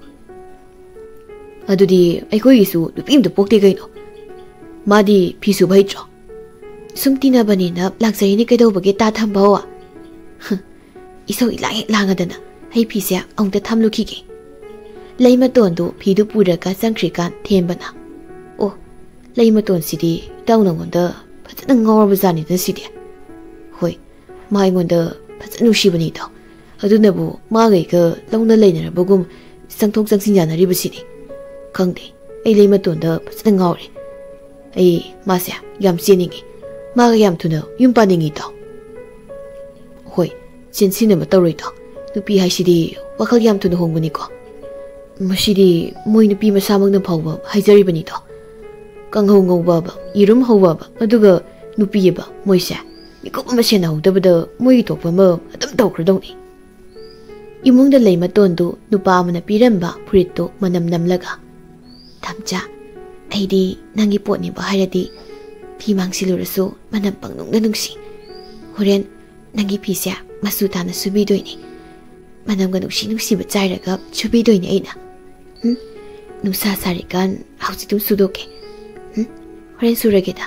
ꯑꯗꯨꯗꯤ ꯑꯩꯈꯣꯏꯒꯤꯁꯨ ꯅꯨꯄꯤ ꯑꯝꯇ ꯄꯣꯛꯇꯦ ꯀꯩꯅꯣ? ꯃꯥꯗꯤ ꯐꯤ ꯁꯨꯕ ꯍꯩꯇ꯭ꯔꯣ? ꯁꯨꯝ ꯇꯤꯟꯅꯕꯅꯤꯅ ꯂꯥꯛꯆꯔꯤꯅꯤ ꯀꯩꯗꯧꯕꯒꯦ ꯇꯥ ꯊꯝꯕꯧ? ꯍꯨꯝ꯫ ꯏꯁꯧ ꯏꯂꯥꯡ ꯍꯦꯛ ꯂꯥꯡꯉꯗꯅ ꯑꯩ ꯐꯤꯁꯦ ꯑꯃꯨꯛꯇ ꯊꯝꯂꯨꯈꯤꯒꯦ꯫ ꯂꯩꯃꯇꯣꯟꯗꯨ ꯐꯤꯗꯨ ꯄꯨꯔꯒ ꯆꯪꯈ꯭ꯔꯤꯀꯥꯟ ꯊꯦꯝꯕꯅ, "ꯑꯣ, ꯂꯩꯃꯇꯣꯟꯁꯤꯗꯤ ꯏꯇꯥꯎ ꯅꯉꯣꯟꯗ ꯐꯖꯅ ꯉꯥꯎꯔꯕ ꯖꯥꯠꯅꯤꯗ ꯁꯤꯗꯤ꯫ ꯍꯣꯏ, ꯃꯥ ꯑꯩꯉꯣꯟꯗ ꯐꯖꯅ ꯅꯨꯡꯁꯤꯕꯅꯤ ꯏꯇꯥꯎ꯫ ꯑꯗꯨꯅꯕꯨ ꯃꯥꯒ ꯑꯩꯒ ꯂꯧꯅ ꯂꯩꯅꯔꯕꯒꯨꯝ ꯆꯪꯊꯣꯛ ꯆꯪꯁꯤꯟ ꯌꯥꯅꯔꯤꯕꯁꯤꯅꯤ꯫ ꯈꯪꯗꯦ, ꯑꯩ ꯂꯩꯃꯇꯣꯟꯗ ꯐꯖꯅ ꯉꯥꯎꯔꯦ꯫ ꯑꯩ ꯃꯥꯁꯦ ꯌꯥꯝ ꯆꯦꯟꯅꯤꯡꯉꯤ꯫ ꯃꯥꯒ ꯌꯥꯝ ꯊꯨꯅ ꯌꯨꯝ ꯄꯥꯟꯅꯤꯡꯉꯤ ꯏꯇꯥꯎ꯫" "ꯍꯣꯏ, ꯆꯦꯟꯁꯤꯟꯅꯕ ꯇꯧꯔꯣꯏ ꯏꯇꯥꯎ꯫ ꯅꯨꯄꯤ ꯍꯥꯏꯁꯤꯗꯤ ꯋꯥꯈꯜ ꯌꯥꯝ ꯊꯨꯅ ꯍꯣꯡꯕꯅꯤꯀꯣ꯫ ꯃꯁꯤꯗꯤ ꯃꯣꯏ ꯅꯨꯄꯤ ꯃꯁꯥꯃꯛꯅ ꯐꯥꯎꯕ ꯍꯥꯏꯖꯔꯤꯕꯅꯤꯗꯣ꯫ ꯀꯥꯡꯍꯧ ꯉꯧꯕꯕ, ꯌꯦꯔꯨꯝ ꯍꯧꯕꯕ, ꯑꯗꯨꯒ ꯅꯨꯄꯤꯑꯕ ꯃꯣꯏꯁꯦ꯫ ꯃꯤꯀꯨꯞ ꯑꯃ ꯁꯦꯟꯅꯍꯧꯗꯕꯗ ꯃꯣꯏꯒꯤ ꯊꯣꯛꯄ ꯑꯃ ꯑꯗꯨꯝ ꯇꯧꯈ꯭ꯔꯗꯧꯅꯤ꯫" ꯏꯃꯨꯡꯗ ꯂꯩꯃꯇꯣꯟꯗꯨ ꯅꯨꯄꯥ ꯑꯃꯅ ꯄꯤꯔꯝꯕ ꯐꯨꯔꯤꯠꯇꯨ ꯃꯅꯝ ꯅꯝꯂꯒ, "ꯊꯝꯆꯥ, ꯑꯩꯗꯤ ꯅꯪꯒꯤ ꯄꯣꯠꯅꯦꯕ ꯍꯥꯏꯔꯗꯤ ꯐꯤ ꯃꯥꯡꯁꯤꯜꯂꯨꯔꯁꯨ ꯃꯅꯝ ꯄꯪꯅꯨꯡꯗ ꯅꯨꯡꯁꯤ꯫ ꯍꯣꯔꯦꯟ ꯅꯪꯒꯤ ꯐꯤꯁꯦ ꯃꯆꯨ ꯇꯥꯅ ꯁꯨꯕꯤꯗꯣꯏꯅꯦ꯫ ꯃꯅꯝꯒ ꯅꯨꯡꯁꯤ ꯅꯨꯡꯁꯤꯕ ꯆꯥꯏꯔꯒ ꯁꯨꯕꯤꯗꯣꯏꯅꯦ ꯑꯩꯅ꯫ ꯎꯝ, ꯅꯨꯡꯁꯥ ꯁꯥꯔꯤꯀꯥꯟ ꯍꯧꯖꯤꯛ ꯑꯗꯨꯝ ꯁꯨꯗꯣꯛꯀꯦ꯫ ꯎꯝ, ꯍꯣꯔꯦꯟ ꯁꯨꯔꯒꯦꯗ꯫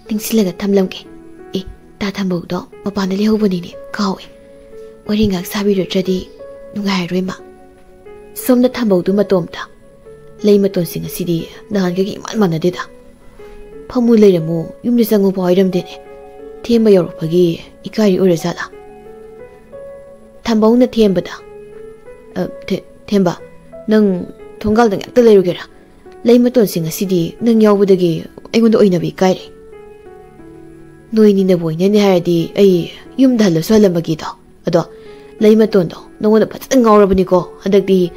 ꯅꯤꯡꯁꯤꯡꯂꯒ ꯊꯝꯂꯝꯒꯦ꯫ ꯑꯦ, ꯇꯥ ꯊꯝꯕꯧꯗꯣ ꯃꯄꯥꯟꯗ ꯂꯩꯍꯧꯕꯅꯤꯅꯦ, ꯀꯥꯎꯋꯦ꯫ ꯋꯥꯔꯤ ꯉꯥꯏꯍꯥꯛ ꯁꯥꯕꯤꯔꯨꯗ꯭ꯔꯗꯤ ꯅꯨꯡꯉꯥꯏꯔꯔꯣꯏ ꯃꯥ꯫" ꯁꯣꯝꯗ ꯊꯝꯕꯧꯗꯨ ꯃꯇꯣꯝꯇ, "ꯂꯩꯃꯇꯣꯟꯁꯤꯡ ꯑꯁꯤꯗꯤ ꯅꯍꯥꯟꯒꯒꯤ ꯏꯃꯥꯟ ꯃꯥꯟꯅꯗꯦꯗ꯫ ꯐꯝꯃꯨ ꯂꯩꯔꯝꯃꯨ, ꯌꯨꯝꯗ ꯆꯪꯉꯨ ꯐꯥꯎ ꯍꯥꯏꯔꯝꯗꯦꯅꯦ꯫ ꯊꯦꯝꯕ ꯌꯧꯔꯛꯄꯒꯤ ꯏꯀꯥꯏꯔꯤ ꯑꯣꯏꯔꯖꯥꯠꯂꯥ?" ꯊꯝꯕꯧꯅ ꯊꯦꯝꯕꯗ, "ꯑ, ꯊꯦ-, ꯊꯦꯝꯕ, ꯅꯪ ꯊꯣꯡꯒꯥꯜꯗ ꯉꯥꯛꯇ ꯂꯩꯔꯨꯒꯦꯔꯥ? ꯂꯩꯃꯇꯣꯟꯁꯤꯡ ꯑꯁꯤꯗꯤ ꯅꯪ ꯌꯥꯎꯕꯗꯒꯤ ꯑꯩꯉꯣꯟꯗ ꯑꯣꯏꯅꯕ ꯏꯀꯥꯏꯔꯦ꯫ ꯅꯣꯏꯅꯤꯅꯕꯨ ꯑꯣꯏꯅꯅꯤ ꯍꯥꯏꯔꯗꯤ ꯑꯩ ꯌꯨꯝꯗ ꯍꯜꯂꯁꯨ ꯍꯜꯂꯝꯃꯒꯦꯗꯣ꯫ ꯑꯗꯣ ꯂꯩꯃꯇꯣꯟꯗꯣ ꯅꯉꯣꯟꯗ ꯐꯖꯅ ꯉꯥꯎꯔꯕꯅꯤꯀꯣ꯫ ꯍꯟꯗꯛꯇꯤ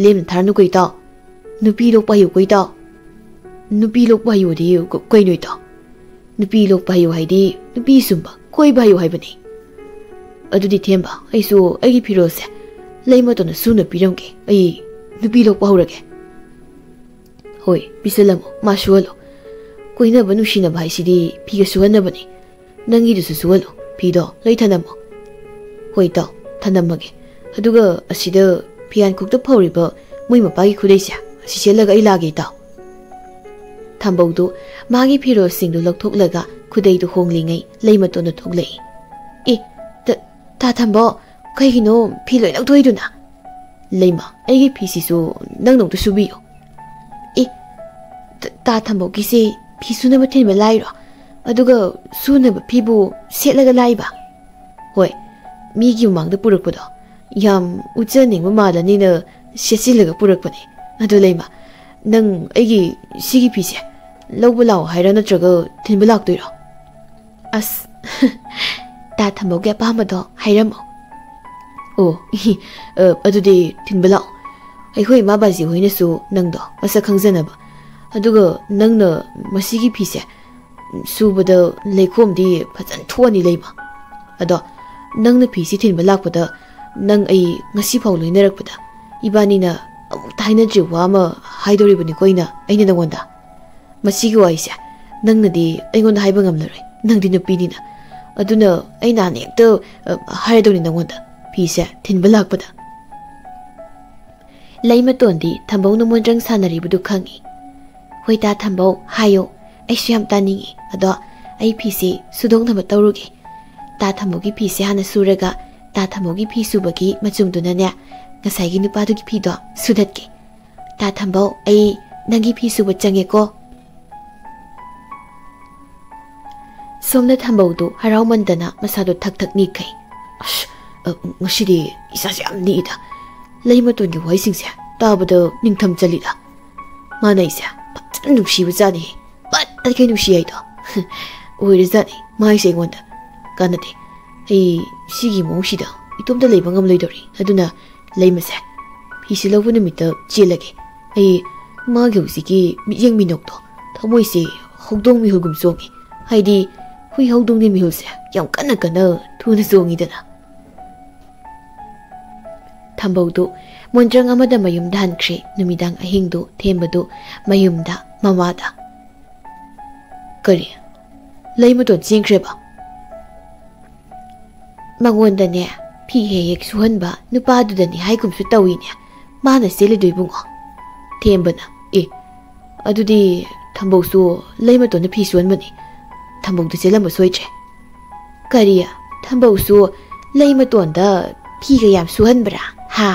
ꯂꯦꯝꯅ ꯊꯥꯔꯅꯨꯀꯣ ꯏꯇꯥꯎ꯫ ꯅꯨꯄꯤ ꯂꯣꯛꯄ ꯍꯩꯌꯨꯀꯣ ꯏꯇꯥꯎ꯫ ꯅꯨꯄꯤ ꯂꯣꯛꯄ ꯍꯩꯌꯨꯗꯤ ꯀ-, ꯀꯩꯅꯣ ꯏꯇꯥꯎ? ꯅꯨꯄꯤ ꯂꯣꯛꯄ ꯍꯩꯌꯨ ꯍꯥꯏꯗꯤ ꯅꯨꯄꯤ ꯁꯨꯝꯕ ꯀꯣꯏꯕ ꯍꯩꯌꯨ ꯍꯥꯏꯕꯅꯤ꯫ ꯑꯗꯨꯗꯤ ꯊꯦꯝꯕ, ꯑꯩꯁꯨ ꯑꯩꯒꯤ ꯐꯤꯔꯣꯜꯁꯦ ꯂꯩꯃꯇꯣꯟꯗ ꯁꯨꯅ ꯄꯤꯔꯝꯒꯦ꯫ ꯑꯩ ꯅꯨꯄꯤ ꯂꯣꯛꯄ ꯍꯧꯔꯒꯦ꯫" "ꯍꯣꯏ, ꯄꯤꯁꯜꯂꯝꯃꯣ, ꯃꯥ ꯁꯨꯍꯜꯂꯣ꯫ ꯀꯣꯏꯅꯕ ꯅꯨꯡꯁꯤꯅꯕ ꯍꯥꯏꯁꯤꯗꯤ ꯐꯤꯒ ꯁꯨꯍꯟꯅꯕꯅꯦ꯫ ꯅꯪꯒꯤꯗꯨꯁꯨ ꯁꯨꯍꯜꯂꯣ, ꯐꯤꯗꯣ ꯂꯣꯏ ꯊꯅꯝꯃꯣ꯫" "ꯍꯣꯏ ꯏꯇꯥꯎ, ꯊꯅꯝꯃꯒꯦ꯫ ꯑꯗꯨꯒ ꯑꯁꯤꯗ ꯐꯤꯌꯥꯟꯈꯣꯛꯇ ꯐꯧꯔꯤꯕ ꯃꯣꯏ ꯃꯄꯥꯒꯤ ꯈꯨꯗꯩꯁꯦ, ꯑꯁꯤ ꯁꯦꯠꯂꯒ ꯑꯩ ꯂꯥꯛꯑꯒꯦ ꯏꯇꯥꯎ꯫" ꯊꯝꯕꯧꯗꯨ ꯃꯥꯒꯤ ꯐꯤꯔꯣꯜꯁꯤꯡꯗꯨ ꯂꯧꯊꯣꯛꯂꯒ ꯈꯨꯗꯩꯗꯨ ꯍꯣꯡꯂꯤꯉꯩ ꯂꯩꯃꯇꯣꯟꯗ ꯊꯣꯛꯂꯛꯏ꯫ "ꯑꯦ, ꯇ-, ꯇꯥ ꯊꯝꯕꯧ, ꯀꯩꯒꯤꯅꯣ ꯐꯤ ꯂꯣꯏ ꯂꯧꯊꯣꯛꯏꯗꯨꯅ?" "ꯂꯩꯃ, ꯑꯩꯒꯤ ꯐꯤꯁꯤꯁꯨ ꯅꯪꯅ ꯑꯃꯨꯛꯇ ꯁꯨꯕꯤꯌꯨ꯫" "ꯑꯦ, ꯇ-, ꯇꯥ ꯊꯝꯕꯧꯒꯤꯁꯦ ꯐꯤ ꯁꯨꯅꯕ ꯊꯤꯟꯕ ꯂꯥꯛꯏꯔꯣ? ꯑꯗꯨꯒ ꯁꯨꯅꯕ ꯐꯤꯕꯨ ꯁꯦꯠꯂꯒ ꯂꯥꯛꯏꯕ?" "ꯍꯣꯏ, ꯃꯤꯒꯤ ꯃꯃꯥꯡꯗ ꯄꯨꯔꯛꯄꯗꯣ ꯌꯥꯝ ꯎꯠꯆꯅꯤꯡꯕ ꯃꯥꯜꯂꯅꯤꯅ ꯁꯦꯠꯆꯤꯜꯂꯒ ꯄꯨꯔꯛꯄꯅꯦ꯫ ꯑꯗꯣ ꯂꯩꯃ, ꯅꯪ ꯑꯩꯒꯤ ꯁꯤꯒꯤ ꯐꯤꯁꯦ ꯂꯧꯕ ꯂꯥꯛꯑꯣ ꯍꯥꯏꯔꯣ, ꯅꯠꯇ꯭ꯔꯒ ꯊꯤꯟꯕ ꯂꯥꯛꯇꯣꯏꯔꯣ?" "ꯑꯁ, ꯇꯥ ꯊꯝꯕꯧꯒꯤ ꯑꯄꯥꯝꯕꯗꯣ ꯍꯥꯏꯔꯝꯃꯣ꯫" "ꯑꯣ, ꯑ, ꯑꯗꯨꯗꯤ ꯊꯤꯟꯕ ꯂꯥꯛꯑꯣ꯫ ꯑꯩꯈꯣꯏ ꯏꯃꯥ ꯕꯥꯖꯤ ꯍꯣꯏꯅꯁꯨ ꯅꯪꯗꯣ ꯃꯁꯛ ꯈꯪꯖꯅꯕ꯫ ꯑꯗꯨꯒ ꯅꯪꯅ ꯃꯁꯤꯒꯤ ꯐꯤꯁꯦ ꯁꯨꯕꯗ ꯂꯩꯈꯣꯝꯗꯤ ꯐꯖꯅ ꯊꯣꯛꯑꯅꯤ ꯂꯩꯃ꯫ ꯑꯗꯣ ꯅꯪꯅ ꯐꯤꯁꯤ ꯊꯤꯟꯕ ꯂꯥꯛꯄꯗ ꯅꯪ ꯑꯩ ꯉꯁꯤꯐꯥꯎ ꯂꯣꯏꯅꯔꯛꯄꯗ ꯏꯕꯥꯅꯤꯅ ꯑꯃꯨꯛꯇ ꯍꯥꯏꯅꯗ꯭ꯔꯤꯕ ꯋꯥ ꯑꯃ ꯍꯥꯏꯗꯣꯔꯤꯕꯅꯤꯀꯣ ꯑꯩꯅ, ꯑꯩꯅ ꯅꯪꯉꯣꯟꯗ꯫ ꯃꯁꯤꯒꯤ ꯋꯥꯔꯤꯁꯦ ꯅꯪꯅꯗꯤ ꯑꯩꯉꯣꯟꯗ ꯍꯥꯏꯕ ꯉꯝꯂꯔꯣꯏ, ꯅꯪꯗꯤ ꯅꯨꯄꯤꯅꯤꯅ꯫ ꯑꯗꯨꯅ ꯑꯩꯅ ꯍꯥꯟꯅ ꯍꯦꯛꯇ, ꯑ, ꯍꯥꯏꯔꯗꯧꯅꯤ ꯅꯪꯉꯣꯟꯗ, ꯐꯤꯁꯦ ꯊꯤꯟꯕ ꯂꯥꯛꯄꯗ꯫" ꯂꯩꯃꯇꯣꯟꯗꯤ ꯊꯝꯕꯧꯅ ꯃꯣꯟꯗ꯭ꯔꯪ ꯁꯥꯟꯅꯔꯤꯕꯗꯨ ꯈꯪꯏ꯫ "ꯍꯣꯏ ꯇꯥ ꯊꯝꯕꯧ, ꯍꯥꯏꯌꯣ, ꯑꯩꯁꯨ ꯌꯥꯝ ꯇꯥꯅꯤꯡꯏ꯫ ꯑꯗꯣ ꯑꯩ ꯐꯤꯁꯦ ꯁꯨꯗꯣꯛꯅꯕ ꯇꯧꯔꯨꯒꯦ꯫ ꯇꯥ ꯊꯝꯕꯧꯒꯤ ꯐꯤꯁꯦ ꯍꯥꯟꯅ ꯁꯨꯔꯒ ꯇꯥ ꯊꯝꯕꯧꯒꯤ ꯐꯤ ꯁꯨꯕꯒꯤ ꯃꯆꯨꯝꯗꯨꯅꯅꯦ, ꯉꯁꯥꯏꯒꯤ ꯅꯨꯄꯥꯗꯨꯒꯤ ꯐꯤꯗꯣ ꯁꯨꯗꯠꯀꯦ꯫ ꯇꯥ ꯊꯝꯕꯧ, ꯑꯩ ꯅꯪꯒꯤ ꯐꯤ ꯁꯨꯕ ꯆꯪꯉꯦꯀꯣ꯫" ꯁꯣꯝꯗ ꯊꯝꯕꯧꯗꯨ ꯍꯔꯥꯎꯃꯟꯗꯅ ꯃꯁꯥꯗꯨ ꯊꯛ ꯊꯛ ꯅꯤꯛꯈꯩ꯫ "ꯑꯁ, ꯑ, ꯉꯁꯤꯗꯤ ꯏꯁꯥꯁꯦ ꯌꯥꯝ ꯅꯤꯛꯏꯗ꯫ ꯂꯩꯃꯇꯣꯟꯒꯤ ꯋꯥꯍꯩꯁꯤꯡꯁꯦ ꯇꯥꯕꯗ ꯅꯤꯡꯊꯝ ꯆꯜꯂꯤꯗ꯫ ꯃꯥꯅ ꯑꯩꯁꯦ ꯐꯖꯅ ꯅꯨꯡꯁꯤꯕ ꯖꯥꯠꯅꯤ꯫ ꯄꯠ ꯇꯠꯈꯩ ꯅꯨꯡꯁꯤ ꯍꯥꯏꯗꯣ꯫" "ꯑꯣꯏꯔꯖꯥꯠꯅꯤ꯫ ꯃꯥꯏꯁꯦ ꯑꯩꯉꯣꯟꯗ ꯀꯥꯟꯅꯗꯦ꯫ ꯑꯩ ꯁꯤꯒꯤ ꯃꯑꯣꯡꯁꯤꯗ ꯏꯇꯣꯝꯇ ꯂꯩꯕ ꯉꯝꯂꯣꯏꯗꯧꯔꯤ꯫ ꯑꯗꯨꯅ ꯂꯩꯃꯁꯦ, ꯐꯤꯁꯦ ꯂꯧꯕ ꯅꯨꯃꯤꯠꯇ ꯆꯦꯜꯂꯒꯦ꯫ ꯑꯩ ꯃꯥꯒꯤ ꯍꯧꯖꯤꯛꯀꯤ ꯃꯤꯠꯌꯦꯡ ꯃꯤꯅꯣꯛꯇꯣ ꯊꯃꯣꯏꯁꯦ ꯍꯧꯗꯣꯡ ꯃꯤꯍꯨꯜꯒꯨꯝ ꯆꯣꯡꯉꯤ꯫ ꯍꯥꯏꯗꯤ ꯍꯨꯏ ꯍꯧꯗꯣꯡꯒꯤ ꯃꯤꯍꯨꯜꯁꯦ ꯌꯥꯝ ꯀꯟꯅ ꯀꯟꯅ ꯊꯨꯅ ꯆꯣꯡꯉꯤꯗꯅ꯫" ꯊꯝꯕꯧꯗꯨ ꯃꯣꯟꯇ꯭ꯔꯪ ꯑꯃꯗ ꯃꯌꯨꯝꯗ ꯍꯟꯈ꯭ꯔꯦ꯫ ꯅꯨꯃꯤꯗꯥꯡ ꯑꯍꯤꯡꯗꯨ ꯊꯦꯝꯕꯗꯨ ꯃꯌꯨꯝꯗ ꯃꯃꯥꯗ꯫ "ꯀꯔꯤ? ꯂꯩꯃꯇꯣꯟ ꯆꯦꯟꯈ꯭ꯔꯦꯕ?" "ꯃꯉꯣꯟꯗꯅꯦ, ꯐꯤ ꯍꯦꯛ ꯍꯦꯛ ꯁꯨꯍꯟꯕ ꯅꯨꯄꯥꯗꯨꯗꯅꯤ ꯍꯥꯏꯒꯨꯝꯁꯨ ꯇꯧꯏꯅꯦ꯫ ꯃꯥꯅ ꯆꯦꯜꯂꯤꯗꯣ ꯏꯕꯨꯡꯉꯣ?" ꯊꯦꯝꯕꯅ꯫ "ꯑꯦ, ꯑꯗꯨꯗꯤ ꯊꯝꯕꯧꯁꯨ ꯂꯩꯃꯇꯣꯟꯗ ꯐꯤ ꯁꯨꯍꯟꯕꯅꯤ꯫ ꯊꯝꯕꯧꯗ ꯆꯦꯜꯂꯝꯕ ꯁꯣꯏꯗ꯭ꯔꯦ꯫" "ꯀꯔꯤ? ꯊꯝꯕꯧꯁꯨ ꯂꯩꯃꯇꯣꯟꯗ ꯐꯤꯒ ꯌꯥꯝ ꯁꯨꯍꯟꯕ꯭ꯔꯥ? ꯍꯥ?"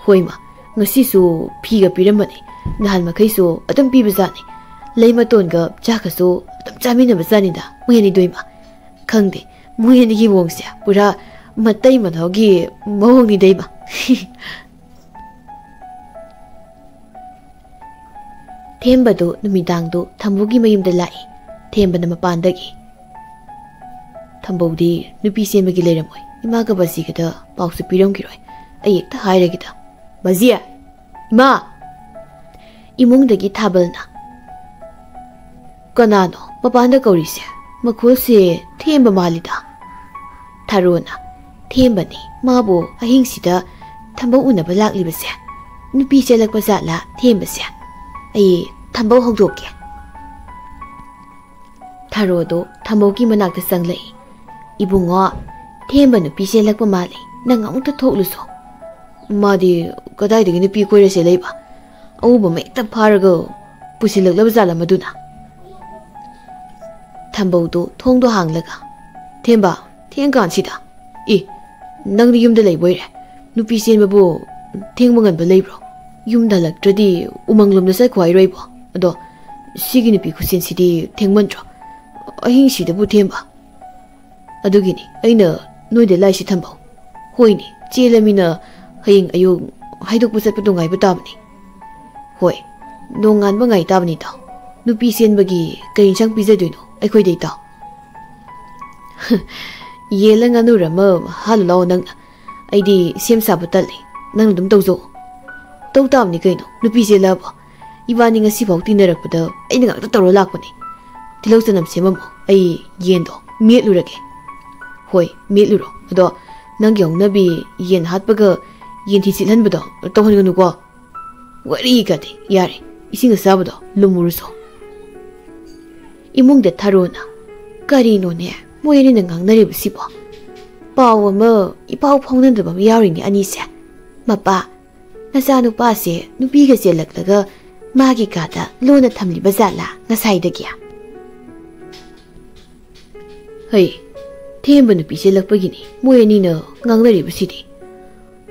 "ꯍꯣꯏꯃ, ꯉꯁꯤꯁꯨ ꯐꯤꯒ ꯄꯤꯔꯝꯕꯅꯤ꯫ ꯅꯍꯥꯟ ꯃꯈꯩꯁꯨ ꯑꯗꯨꯝ ꯄꯤꯕꯖꯥꯠꯅꯤ꯫ ꯂꯩꯃꯇꯣꯟꯒ ꯆꯥꯛꯀꯁꯨ ꯑꯗꯨꯝ ꯆꯥꯃꯤꯟꯅꯕꯖꯥꯠꯅꯤꯗ ꯃꯣꯏ ꯑꯅꯤꯗꯣ ꯏꯃꯥ꯫ ꯈꯪꯗꯦ, ꯃꯣꯏ ꯑꯅꯤꯒꯤ ꯃꯑꯣꯡꯁꯦ ꯄꯨꯔꯥ ꯃꯇꯩ ꯃꯅꯥꯎꯒꯤ ꯃꯑꯣꯡꯅꯤꯗ ꯏꯃꯥ꯫" ꯊꯦꯝꯕꯗꯨ ꯅꯨꯃꯤꯗꯥꯡꯗꯨ ꯊꯝꯕꯧꯒꯤ ꯃꯌꯨꯝꯗ ꯂꯥꯛꯏ꯫ ꯊꯦꯝꯕꯅ ꯃꯄꯥꯟꯗꯒꯤ꯫ "ꯊꯝꯕꯧꯗꯤ ꯅꯨꯄꯤ ꯆꯦꯟꯕꯒꯤ ꯂꯩꯔꯝꯃꯣꯏ꯫ ꯏꯃꯥꯒ ꯕꯖꯤꯒꯗ ꯄꯥꯎꯁꯨ ꯄꯤꯔꯝꯈꯤꯔꯣꯏ꯫ ꯑꯩ ꯍꯦꯛꯇ ꯍꯥꯏꯔꯒꯦꯗ꯫" "ꯕꯖꯤ! ꯏꯃꯥ!" ꯏꯃꯨꯡꯗꯒꯤ ꯊꯥꯕꯜꯅ꯫ "ꯀꯅꯥꯅꯣ ꯃꯄꯥꯟꯗ ꯀꯧꯔꯤꯁꯦ? ꯃꯈꯣꯜꯁꯦ ꯊꯦꯝꯕ ꯃꯥꯜꯂꯤꯗ꯫" ꯊꯥꯔꯣꯅ꯫ "ꯊꯦꯝꯕꯅꯤ, ꯃꯥꯕꯨ ꯑꯍꯤꯡꯁꯤꯗ ꯊꯝꯕꯧ ꯎꯅꯕ ꯂꯥꯛꯂꯤꯕꯁꯦ꯫ ꯅꯨꯄꯤ ꯆꯦꯜꯂꯛꯄ ꯖꯥꯠꯂꯥ ꯊꯦꯝꯕꯁꯦ? ꯑꯩ ꯊꯝꯕꯧ ꯍꯧꯗꯣꯛꯀꯦ꯫" ꯊꯥꯔꯣꯗꯣ ꯊꯝꯕꯧꯒꯤ ꯃꯅꯥꯛꯇ ꯆꯪꯂꯛꯏ꯫ "ꯏꯕꯨꯡꯉꯣ, ꯊꯦꯝꯕ ꯅꯨꯄꯤ ꯆꯦꯜꯂꯛꯄ ꯃꯥꯜꯂꯤ, ꯅꯪ ꯑꯃꯨꯛꯇ ꯊꯣꯛꯂꯨꯁꯣ꯫" "ꯃꯥꯗꯤ ꯀꯗꯥꯏꯗꯒꯤ ꯅꯨꯄꯤ ꯀꯣꯏꯔ ꯆꯦꯜꯂꯛꯏꯕ? ꯑꯎꯕ ꯃꯌꯦꯛꯇ ꯐꯥꯔꯒ ꯄꯨꯁꯤꯜꯂꯛꯂꯕ ꯖꯥꯠꯂ ꯃꯗꯨꯅ?" ꯊꯝꯕꯧꯗꯣ ꯊꯣꯡꯗꯣ ꯍꯥꯡꯂꯒ꯫ "ꯊꯦꯝꯕ, ꯊꯦꯡꯀꯥꯟꯁꯤꯗ꯫ ꯑꯦ, ꯅꯪꯗꯤ ꯌꯨꯝꯗ ꯂꯩꯕꯣꯏꯔꯦ꯫ ꯅꯨꯄꯤ ꯆꯦꯟꯕꯕꯨ ꯊꯦꯡꯕ ꯉꯟꯕ ꯂꯩꯕ꯭ꯔꯣ? ꯌꯨꯝꯗ ꯍꯜꯂꯛꯇ꯭ꯔꯗꯤ ꯎꯃꯪꯂꯣꯝꯗ ꯆꯠꯈꯣ ꯍꯥꯏꯔꯣꯏꯕꯣ? ꯑꯗꯣ ꯁꯤꯒꯤ ꯅꯨꯄꯤ ꯈꯨꯆꯦꯟꯁꯤꯗꯤ ꯊꯦꯡꯃꯟꯗ꯭ꯔꯣ? ꯑꯍꯤꯡꯁꯤꯗꯕꯨ ꯊꯦꯝꯕ?" "ꯑꯗꯨꯒꯤꯅꯤ ꯑꯩꯅ ꯅꯣꯏꯗ ꯂꯥꯏꯁꯤ ꯊꯝꯕꯧ꯫ ꯍꯣꯏꯅꯦ, ꯆꯦꯜꯂꯃꯤꯅ ꯍꯌꯦꯡ ꯑꯌꯨꯛ ꯍꯥꯏꯗꯣꯛꯄ ꯆꯠꯄꯗꯣ ꯉꯥꯏꯕ ꯇꯥꯕꯅꯤ꯫" "ꯍꯣꯏ, ꯅꯣꯡꯉꯥꯟꯕ ꯉꯥꯏ ꯇꯥꯕꯅꯤ ꯏꯇꯥꯎ꯫ ꯅꯨꯄꯤ ꯆꯦꯟꯕꯒꯤ ꯀꯔꯤ ꯏꯟꯁꯥꯡ ꯄꯤꯖꯗꯣꯏꯅꯣ ꯑꯩꯈꯣꯏꯗ ꯏꯇꯥꯎ?" "ꯌꯦꯜꯂ ꯉꯥꯅꯨꯔ ꯑꯃ ꯍꯥꯜꯂꯨ ꯂꯥꯛꯑꯣ ꯅꯪꯅ꯫ ꯑꯩꯗꯤ ꯁꯦꯝ ꯁꯥꯕ ꯇꯜꯂꯤ, ꯅꯪꯅ ꯑꯗꯨꯝ ꯇꯧꯖꯧ꯫" "ꯇꯧ ꯇꯥꯕꯅꯤ ꯀꯩꯅꯣ, ꯅꯨꯄꯤ ꯆꯦꯜꯂꯛꯑꯕꯣ? ꯏꯕꯥꯅꯤ ꯉꯁꯤꯐꯥꯎ ꯇꯤꯟꯅꯔꯛꯄꯗ ꯑꯩꯅ ꯉꯥꯛꯇ ꯇꯧꯔ ꯂꯥꯛꯄꯅꯤ꯫ ꯇꯤꯜꯍꯧ ꯆꯅꯝ ꯁꯦꯝꯃꯝꯃꯣ, ꯑꯩ ꯌꯦꯟꯗꯣ ꯃꯦꯠꯂꯨꯔꯒꯦ꯫" "ꯍꯣꯏ, ꯃꯦꯠꯂꯨꯔꯣ꯫ ꯑꯗꯣ ꯅꯪꯒꯤ ꯍꯧꯅꯕꯤ ꯌꯦꯟ ꯍꯥꯠꯄꯒ ꯌꯦꯟꯊꯤ ꯆꯤꯠꯍꯟꯕꯗꯣ ꯇꯧꯍꯟꯒꯅꯨꯀꯣ꯫ ꯋꯥꯔꯤꯒꯗꯤ ꯌꯥꯔꯦ, ꯏꯁꯤꯡ ꯑꯁꯥꯕꯗꯣ ꯂꯨꯝꯃꯨꯔꯁꯨ꯫ ꯏꯃꯨꯡꯗ ꯊꯔꯣꯅ, "ꯀꯔꯤꯅꯣꯅꯦ, ꯃꯣꯏ ꯑꯅꯤꯅ ꯉꯥꯡꯅꯔꯤꯕꯁꯤꯕꯣ? ꯄꯥꯎ ꯑꯃ ꯏꯄꯥꯎ ꯐꯥꯎꯅꯗꯕ ꯑꯃ ꯌꯥꯎꯔꯤꯅꯦ ꯑꯅꯤꯁꯦ꯫ ꯃꯄꯥ, ꯅꯆꯥꯅꯨꯄꯥꯁꯦ ꯅꯨꯄꯤꯒ ꯆꯦꯜꯂꯛꯂꯒ ꯃꯥꯒꯤ ꯀꯥꯗ ꯂꯣꯟꯅ ꯊꯝꯂꯤꯕ ꯖꯥꯠꯂꯥ ꯉꯁꯥꯏꯗꯒꯤ?" "ꯍꯩ, ꯊꯦꯝꯕ ꯅꯨꯄꯤ ꯆꯦꯜꯂꯛꯄꯒꯤꯅꯤ ꯃꯣꯏ ꯑꯅꯤꯅ ꯉꯥꯡꯅꯔꯤꯕꯁꯤꯗꯤ꯫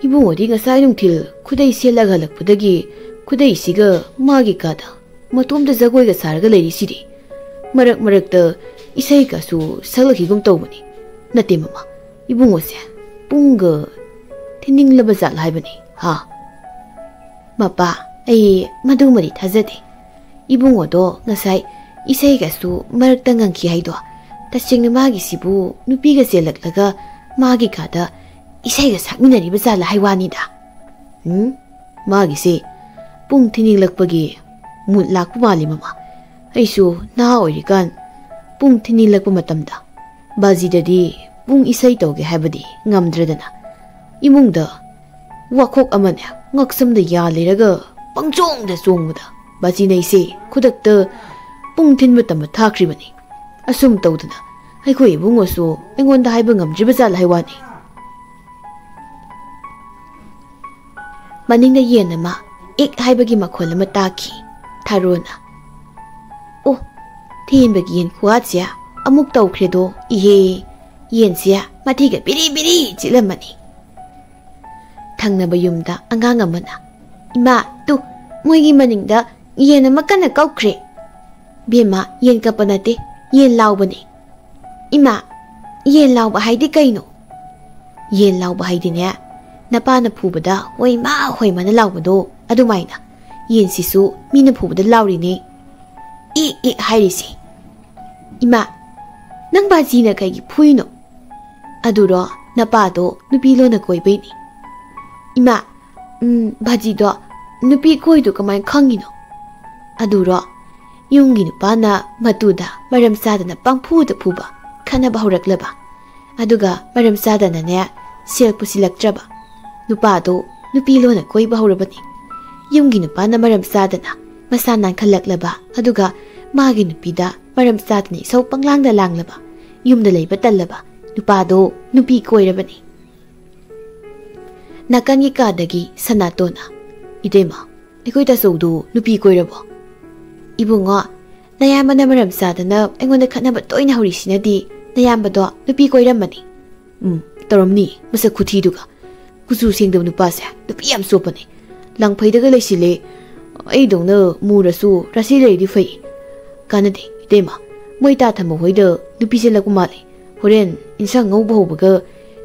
ꯏꯕꯨꯡꯉꯣꯗꯤ ꯉꯁꯥꯏ ꯅꯨꯡꯊꯤꯜ ꯈꯨꯗꯩ ꯁꯦꯠꯂꯒ ꯍꯜꯂꯛꯄꯗꯒꯤ ꯈꯨꯗꯩꯁꯤꯒ ꯃꯥꯒꯤ ꯀꯥꯗ ꯃꯇꯣꯝꯇ ꯖꯒꯣꯏꯒ ꯁꯥꯔꯒ ꯂꯩꯔꯤꯁꯤꯗꯤ꯫ ꯃꯔꯛ ꯃꯔꯛꯇ ꯏꯁꯩꯒꯁꯨ ꯁꯛꯂꯛꯈꯤꯒꯨꯝ ꯇꯧꯕꯅꯤ꯫ ꯅꯠꯇꯦ ꯃꯃꯥ, ꯏꯕꯨꯡꯉꯣꯁꯦ ꯄꯨꯡꯒ ꯊꯤꯟꯅꯤꯡꯂꯕ ꯖꯥꯠꯂ ꯍꯥꯏꯕꯅꯤ, ꯍꯥ?" "ꯃꯄꯥ, ꯑꯩ ꯃꯗꯨꯃꯗꯤ ꯊꯥꯖꯗꯦ꯫ ꯏꯕꯨꯡꯉꯣꯗꯣ ꯉꯁꯥꯏ ꯏꯁꯩꯒꯁꯨ ꯃꯔꯛꯇ ꯉꯪꯈꯤ ꯍꯥꯏꯗꯣ꯫ ꯇꯁꯦꯡꯅ ꯃꯥꯒꯤꯁꯤꯕꯨ ꯅꯨꯄꯤꯒ ꯆꯦꯜꯂꯛꯂꯒ ꯃꯥꯒꯤ ꯀꯥꯗ ꯏꯁꯩꯒ ꯁꯛꯃꯤꯟꯅꯔꯤꯕ ꯖꯥꯠꯂ ꯍꯥꯏ ꯋꯥꯅꯤꯗ꯫ ꯎꯝ, ꯃꯥꯒꯤꯁꯦ ꯄꯨꯡ ꯊꯤꯟꯅꯤꯡꯂꯛꯄꯒꯤ ꯃꯨꯠ ꯂꯥꯛꯄ ꯃꯥꯜꯂꯤ ꯃꯃꯥ꯫ ꯑꯩꯁꯨ ꯅꯍꯥ ꯑꯣꯏꯔꯤꯀꯥꯟ ꯄꯨꯡ ꯊꯤꯟꯅꯤꯡꯂꯛꯄ ꯃꯇꯝꯗ ꯕꯥꯖꯤꯗꯗꯤ ꯄꯨꯡ ꯏꯁꯩ ꯇꯧꯒꯦ ꯍꯥꯏꯕꯗꯤ ꯉꯝꯗ꯭ꯔꯗꯅ ꯏꯃꯨꯡꯗ ꯋꯥꯈꯣꯛ ꯑꯃꯅꯦ ꯉꯛꯁꯝꯗ ꯌꯥꯜꯂꯤꯔꯒ ꯄꯪꯆꯣꯡꯗ ꯆꯣꯡꯕꯗ ꯕꯥꯖꯤꯅ ꯑꯩꯁꯦ ꯈꯨꯗꯛꯇ ꯄꯨꯡ ꯊꯤꯟꯕ ꯇꯝꯕ ꯊꯥꯈ꯭ꯔꯤꯕꯅꯤ꯫ ꯑꯁꯨꯝ ꯇꯧꯗꯅ ꯑꯩꯈꯣꯏ ꯏꯕꯨꯡꯉꯣꯁꯨ ꯑꯩꯉꯣꯟꯗ ꯍꯥꯏꯕ ꯉꯝꯗ꯭ꯔꯤꯕ ꯖꯥꯠꯂ ꯍꯥꯏ ꯋꯥꯅꯤ꯫" ꯃꯅꯤꯡꯗ ꯌꯦꯟ ꯑꯃ ꯏꯛ ꯍꯥꯏꯕꯒꯤ ꯃꯈꯣꯜ ꯑꯃ ꯇꯥꯈꯤ꯫ ꯊꯔꯣꯅ, "ꯑꯣ, ꯊꯦꯝꯕꯒꯤ ꯌꯦꯟ ꯈꯨꯍꯥꯠꯁꯦ ꯑꯃꯨꯛ ꯇꯧꯈ꯭ꯔꯦꯗꯣ, ꯏꯍꯦ, ꯌꯦꯟꯁꯦ ꯃꯊꯤꯒ ꯕꯤꯔꯤ ꯕꯤꯔꯤ ꯆꯤꯠꯂꯝꯃꯅꯤ꯫" ꯊꯪꯅꯕ ꯌꯨꯝꯗ ꯑꯉꯥꯡ ꯑꯃꯅ, "ꯏꯃꯥ, ꯇꯨ, ꯃꯣꯏꯒꯤ ꯃꯅꯤꯡꯗ ꯌꯦꯟ ꯑꯃ ꯀꯟꯅ ꯀꯞꯈ꯭ꯔꯦ꯫" "ꯕꯦꯝꯃ, ꯌꯦꯟ ꯀꯞꯄ ꯅꯠꯇꯦ, ꯌꯦꯟ ꯂꯥꯎꯕꯅꯦ꯫" "ꯏꯃꯥ, ꯌꯦꯟ ꯂꯥꯎꯕ ꯍꯥꯏꯗꯤ ꯀꯩꯅꯣ?" "ꯌꯦꯟ ꯂꯥꯎꯕ ꯍꯥꯏꯗꯤꯅꯦ, ꯅꯄꯥꯅ ꯐꯨꯕꯗ ꯍꯣꯏꯃꯥ ꯍꯣꯏꯃꯥꯅ ꯂꯥꯎꯕꯗꯣ, ꯑꯗꯨꯃꯥꯏꯅ ꯌꯦꯟꯁꯤꯁꯨ ꯃꯤꯅ ꯐꯨꯕꯗ ꯂꯥꯎꯔꯤꯅꯦ, ꯏꯛ ꯏꯛ ꯍꯥꯏꯔꯤꯁꯦ꯫" "ꯏꯃꯥ, ꯅꯪ ꯕꯥꯖꯤꯅ ꯀꯩꯒꯤ ꯐꯨꯏꯅꯣ?" "ꯑꯗꯨꯔꯣ, ꯅꯄꯥꯗꯣ ꯅꯨꯄꯤ ꯂꯣꯟꯅ ꯀꯣꯏꯕꯩꯅꯤ꯫" "ꯏꯃꯥ, ꯎꯝ, ꯕꯥꯖꯤꯗꯣ ꯅꯨꯄꯤ ꯀꯣꯏꯗꯣ ꯀꯃꯥꯏꯅ ꯈꯪꯉꯤꯅꯣ?" "ꯑꯗꯨꯔꯣ, ꯌꯨꯝꯒꯤ ꯅꯨꯄꯥꯅ ꯃꯇꯨꯗ ꯃꯔꯝ ꯆꯥꯗꯅ ꯄꯪꯐꯨꯗ ꯐꯨꯕ, ꯈꯠꯅꯕ ꯍꯧꯔꯛꯂꯕ, ꯑꯗꯨꯒ ꯃꯔꯝ ꯆꯥꯗꯅꯅꯦ ꯁꯦꯜ ꯄꯨꯁꯤꯜꯂꯛꯇ꯭ꯔꯕ, ꯅꯨꯄꯥꯗꯣ ꯅꯨꯄꯤ ꯂꯣꯟꯅ ꯀꯣꯏꯕ ꯍꯧꯔꯕꯅꯤ꯫ ꯌꯨꯝꯒꯤ ꯅꯨꯄꯥꯅ ꯃꯔꯝ ꯆꯥꯗꯅ ꯃꯁꯥ ꯅꯥꯟꯈꯠꯂꯛꯂꯕ, ꯑꯗꯨꯒ ꯃꯥꯒꯤ ꯅꯨꯄꯤꯗ ꯃꯔꯝ ꯆꯥꯗꯅ ꯏꯁꯧ ꯄꯪꯂꯥꯡꯗ ꯂꯥꯡꯂꯕ, ꯌꯨꯝꯗ ꯂꯩꯕ ꯇꯜꯂꯕ ꯅꯨꯄꯥꯗꯣ ꯅꯨꯄꯤ ꯀꯣꯏꯔꯕꯅꯤ꯫ ꯅꯥꯀꯟꯒꯤ ꯀꯥꯗꯒꯤ ꯁꯅꯥꯇꯣꯟꯅ, "ꯏꯇꯩꯃ, ꯑꯩꯈꯣꯏ ꯇꯥꯆꯧꯗꯨ ꯅꯨꯄꯤ ꯀꯣꯏꯔꯕꯣ?" "ꯏꯕꯨꯡꯉꯣ, ꯅꯌꯥꯝꯕꯅ ꯃꯔꯝ ꯆꯥꯗꯅ ꯑꯩꯉꯣꯟꯗ ꯈꯠꯅꯕ ꯇꯣꯏꯅ ꯍꯧꯔꯤꯁꯤꯅꯗꯤ ꯅꯌꯥꯝꯕꯗꯣ ꯅꯨꯄꯤ ꯀꯣꯏꯔꯝꯃꯅꯤ꯫" "ꯎꯝ, ꯇꯧꯔꯝꯅꯤ, ꯃꯁꯛ ꯈꯨꯊꯤꯗꯨꯒ꯫ ꯀꯨꯆꯨ ꯁꯦꯡꯗꯕ ꯅꯨꯄꯥꯁꯦ ꯅꯨꯄꯤ ꯌꯥꯝ ꯆꯣꯞꯄꯅꯤ꯫ ꯂꯥꯡꯐꯩꯗꯒ ꯂꯩꯁꯤꯜꯂꯦ꯫ ꯑꯩꯗꯧꯅ ꯃꯨꯔꯁꯨ ꯔꯥꯁꯤ ꯂꯩꯔꯗꯤ ꯐꯩ꯫ ꯀꯥꯟꯅꯗꯦ, ꯏꯇꯩꯃ, ꯃꯣꯏ ꯇꯥ ꯊꯝꯕ ꯍꯣꯏꯗ ꯅꯨꯄꯤ ꯆꯦꯜꯂꯛꯄ ꯃꯥꯜꯂꯦ꯫ ꯍꯣꯔꯦꯟ ꯏꯟꯁꯥꯡ ꯉꯧꯕ ꯍꯧꯕꯒ